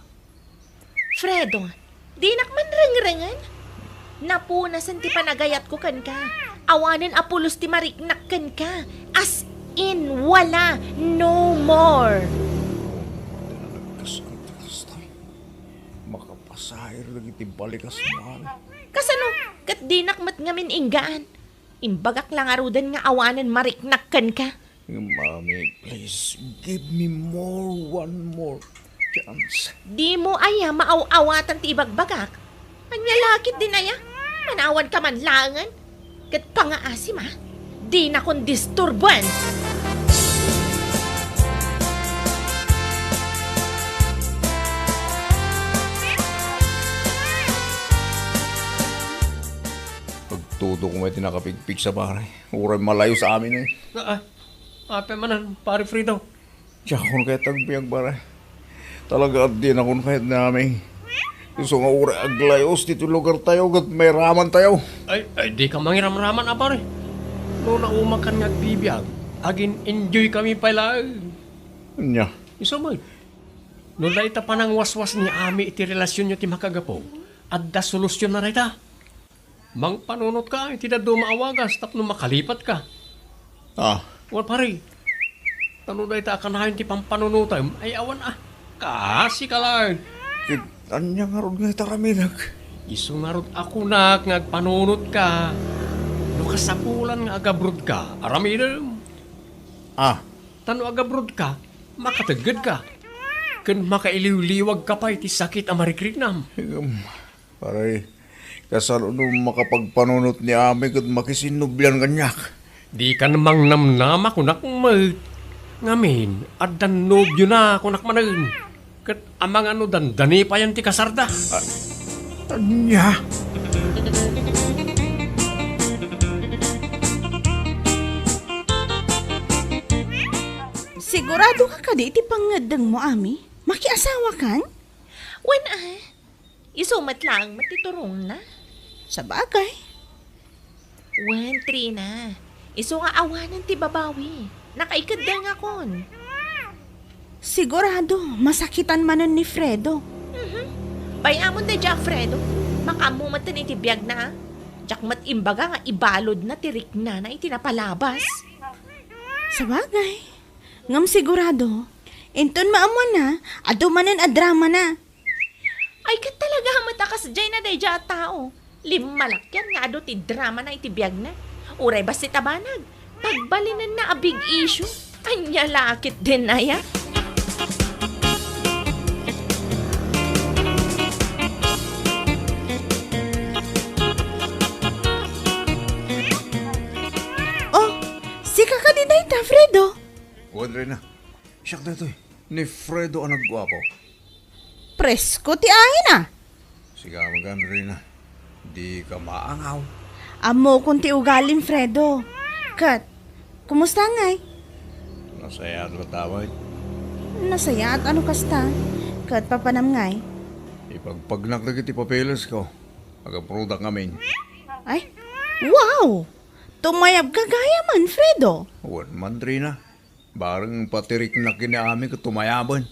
Fredo, dinak man rengrengen. Napunasen ti panagayatko kenka. Awanen a pulos ti mariknak kenka. As in, wala. No more. Dina nagkas-, ang takas tayo. Makapasair dagiti balikas mo, Ami. Kasano? Ket dinak met ngamin inggaan. Imbagak la ngaruden nga awanen mariknak kenka. Mami, please, give me more, one more chance. Dimo aya maaw-awatan ti ibagbagak? Ania la ketdin aya? Manawanka man laengen. Ket pangaasim, a. Dinakon disturbuan. Agtudo koma iti nakapigpigsa, pare. Uray malayos amin, e. Ah, ah. Apay manen, Pare Fredo? Diakon kayat agbiag, pare. Talaga a dinakon kayat ni Ami. Isu nga uray aglayos ditoy lugartayo ket mairamantayo. Ay, ay, dika mangiramraman a, pare. No naumakan nga agbibiag, agin-enjoykami pay laeng. Ania? Isu met. No dayta panangwaswas ni Ami iti relasionyo ti makagapu, adda solusionna dayta. Mangpanunotka iti dadduma a wagas tapno makalipatka. Ah. Wen, pare, ta no dayta a kanayon ti pampanunotem, ay awan a. Kaasika laeng. Ket ania ngarud nga iti aramidek? Isu ngarud a kunak nga agpanunotka. No kasapulan nga agabrodka, aramidem. Ah. Ta no agabrodka, makateggedka. Ken makailiwliwagka pay ti sakit a marikriknam. Ngem, pare, kasano no makapagpanunot ni Ami ket makisinnublian kaniak? Dikan mangnamnama, kunak met. Ngamin, addan nobiona, kunak manen. Ket amangan no dandani payen ti kasarda. A-, ania? Siguradoka kadi iti pangngeddengmo, Ami? Makiasawakan? Wen a, isu met laeng met ti turongna. Sabagay. Wen, Trina. Isu nga awanen ti babawi. Nakaikeddengakon. Sigurado, masakitan manen ni Fredo. Mhm. Bay-amon daydiay a Fredo. Makaammo met iti biagna, a. Diak met imbaga nga ibaludna ti riknana iti napalabas. Sabagay. Ngem sigurado, inton maammoanna, adu manen a dramana. Ay, ket talaga met a kasdiay na daydiay a tao. Limmalakyan nga adu ti dramana iti biagna. Uray bassit a banag, pagbalinenna a big issue. Ania la ketdin aya? Oh, sika kadi dayta, Fredo? Wen, Reyna. Siak daytoy, ni Fredo a nagguapo. Presko ti aina. Sika met, Reyna. Dika maangaw. Ammokon ti ugalim, Fredo. Ket, kumusta ngay? Nasayaat latta met. Nasayaat no kasta. Ket papanam ngay? Ipagpagnak dagiti papeles ko. Agaprudak ngamin. Ay, wow! Tumayabka gayamen, Fredo. Wen man, Reyna. Bareng patiriknak ken ni Ami ket tumayaben.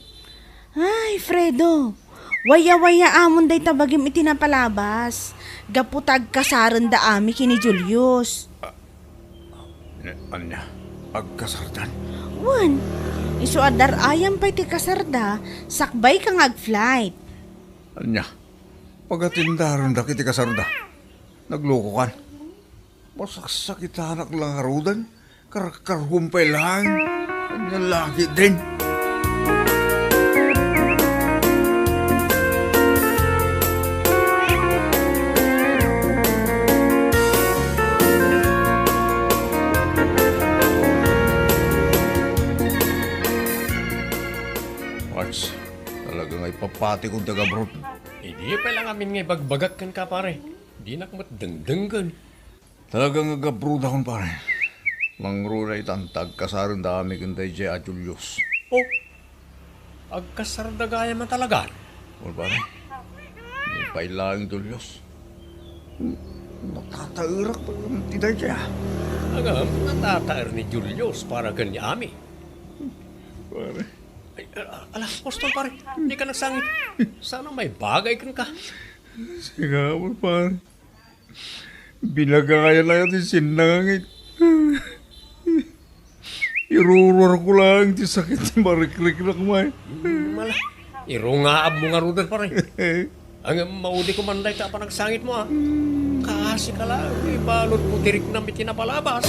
Ay, Fredo, waya-waya amon dayta bagim iti napalabas. Gapu ta agkasarenda Ami ken ni Julius. Ne, ania? Agkasardan? Wen, isu a dar-ayam pay ti kasarda, sakbay ka nga ag-flight. Ania? Pagatindarendak iti kasarda? Naglokokan? Masaksakitanak la ngaruden, karkarhuam pay laeng. Ania la ketdin? Max, talaga nga ipapatikon ti agabroad. Idi pay la ngamin nga ibagbagak kenka, pare. Dinak met dengdenggen. Talaga nga agabrodakon, pare. Mangruna itan ta agkasarenda Ami ken daydiay a Julius. Oh, agkasarda gayam a talagan? Wen, pare. Ni pay laeng Julius. Natataerak pay ti daydiay, a. Ngem, natataer ni Julius para ken ni Ami. Pare. Ay, a-, ala, Apostol, pare, dika nagsangit. Sana maibagay kenka. Sige, pare. Binagayan aya ti sinnangangit. Iruruarko laeng ti sakit ti marikriknak, may. Mala, irungaabmo ngaruden, pare. Ngem maudiko man dayta a panagsangitmo, a. Kaasika laeng, ibaludmo ti riknam iti napalabas.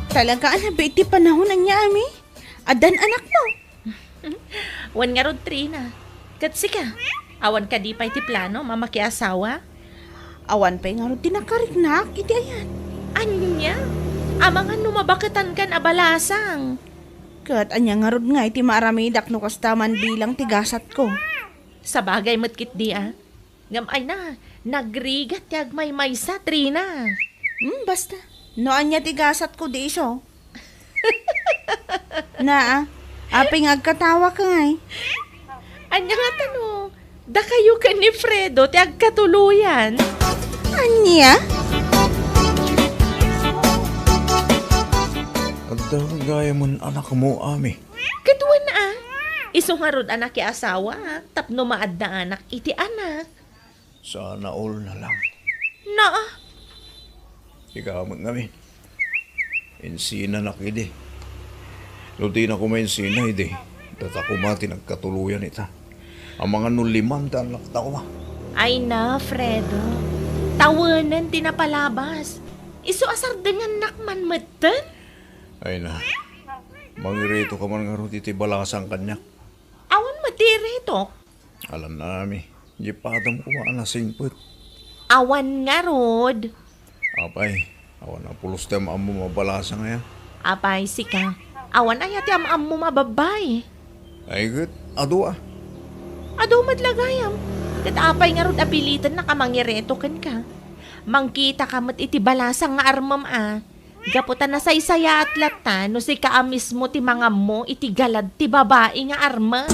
Talaga a nabiit ti panahon, ania, Ami? Addan anakmo? Wen ngarud, Trina. Ket sika, awan kadi pay ti planom a makiasawa? Awan pay ngarud ti nakariknak iti ayan. Ania? Amangan no mabaketankan a balasang. Ket ania ngarud ngay ti maaramidak no kasta man bilang ti gasatko? Sabagay met ketdi, a. Ngem ay na, nagrigat ti agmaymaysa, Trina. Hmm, basta. No ania ti gasatko, di isu. Naa, apay nga agkatawaka ngay? Ania ngata no, dakayo ken ni Fredo ti agkatuloyan. Ania? Adda gayamen anakmo, Ami? Ket wen, a. Isu ngarud a nakiasawa, tapno maadda anak iti anak. Sana all na lang. Naa. Ikaw met ngamin. Insinanak idi. No dina koma insina idi, data koma ti nagkatuloyan ita. Amangan no liman ti annakta koma. Ay na, Fredo. Tawenen ti napalabas. Isu a sardengannak man metten. Ay na. Mangireto ka man ngarud iti balasang kaniak. Awan met ti iretok. Alanna, Ami. Di padam koma a nasingpet. Awan ngarud. Apay, awan a pulos ti am-ammom a balasang aya? Apay, sika. Awan aya ti am-ammom a babbai? Ay, ket, adu a. Adu met la gayam. Ket apay ngarud a pilitennak a mangireto kenka? Mangkitaka met iti balasang nga armem a. Gapu ta nasaysayaat latta no sika a mismo ti mangammo iti galad ti babai nga armem.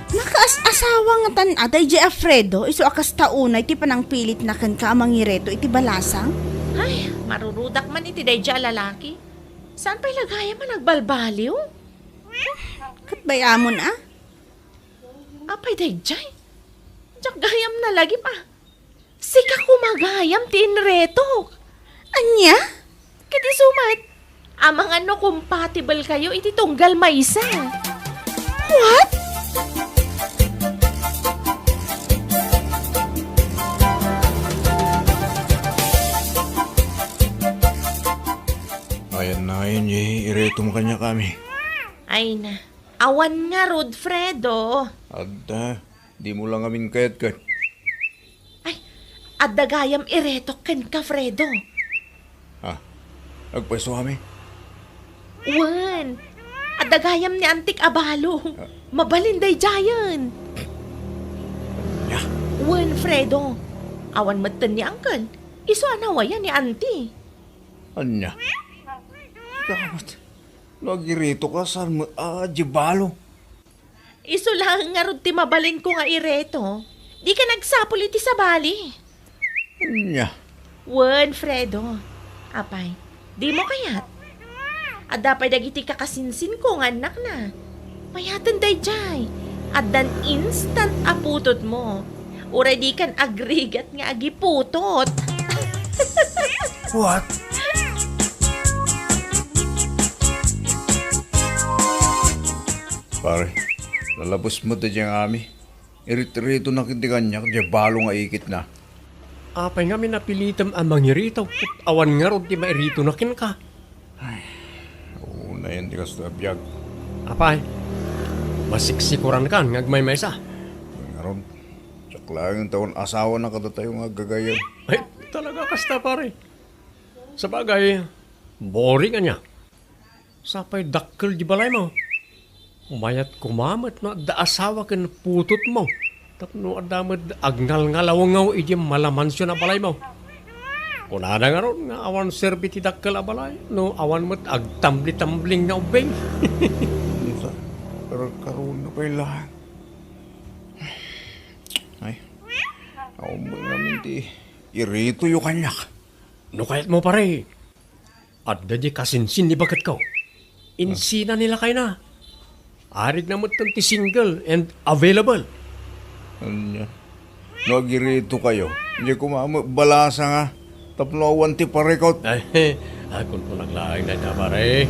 Nakaas-asawa ngatan a daydiay a Fredo, isu a kasta unay ti panangpilitna kenka a mangireto iti balasang? Ay, marurudak man iti daydiay a lalaki. Saan pay la gayam a nagbalbaliw? Ket bayamon a? Apay daydiay? Diak gayam nalagip a. Sika koma gayam ti inretok. Ania? Ket isu met, amangan no compatible kayo iti tunggal maysa. What? Ayan na ngayon, eh, iretom kaniak, Ami. Ay na. Awan ngarud, Fredo. Adda, dimo la ngamin kayat ket. Ay, adda gayam iretok kenka, Fredo. Ha? Agpayso, Ami? Wen, adda gayam ni antik a balo. Ah. Mabalin daydiayen. Ania? Wen, Fredo. Awan metten ni uncle. Isu a nawayan ni auntie. Ania? Ikaw met. No agiretoka, saan met a di balo? Isu laeng ngarud ti mabalinko nga ireto. Dika nagsapul iti sabali. Ania? Wen, Fredo. Apay, dimo kayat? Adda pay dagiti kakasinsinko nga annakna. Mayaten daydiay. Addan instant a putotmo. Uray dikan agrigat nga agiputot. What? Pare, lalabes met daydiay nga Ami. Irit-iritonak iti kaniak, diay balo nga ikitna. Apay ngamin a pilitem a mangirito, ket awan ngarud ti mairitonak kenka? Ay, unayen ti kastoy a biag. Apay, masiksikurankan nga agmaymaysa. Ngarud, diak laeng ta awan asawana kadatayo nga aggagayyem. Ay, talaga kasta, pare. Sabagay, boring ania. Sapay dakkel di balaymo. Mayat koma met no adda asawa ken putotmo tapno adda met agngalngalawngaw idiay malamansion a balaymo. Kunada ngarud nga awan serbi ti dakkel a balay no awan met agtambli-tambling nga ubbing. Sa karkaruna pay laeng. Ay, awan met ngamin ti iritoyo kaniak. No kayatmo, pare, adda di kasinsin ni baketko. Insina ni lakayna. Arigna metten ti single and available. Ania? No agiritokayo, diay koma met balasang a tapno awan ti parikut. Ay, ah, kunkunak laeng dayta, pare.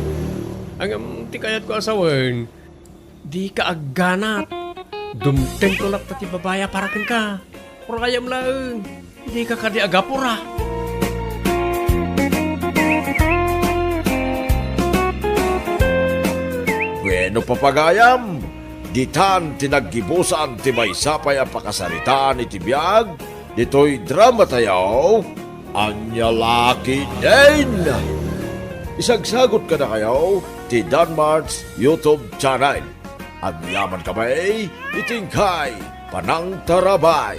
Ngem ti kayatko a sawen, dika agganat. Dumtengko latta ti babai a para kenka. Urayam laeng. Dika kadi agapura. Bueno, papagayam, ditan ti naggibusan ti maysa pay a pakasaritaan iti biag ditoy dramatayo, Ania La Ketdin. Isagsagut kadakayo ti Danmart's YouTube channel. Agyaman kami iti inkay panangtarabay.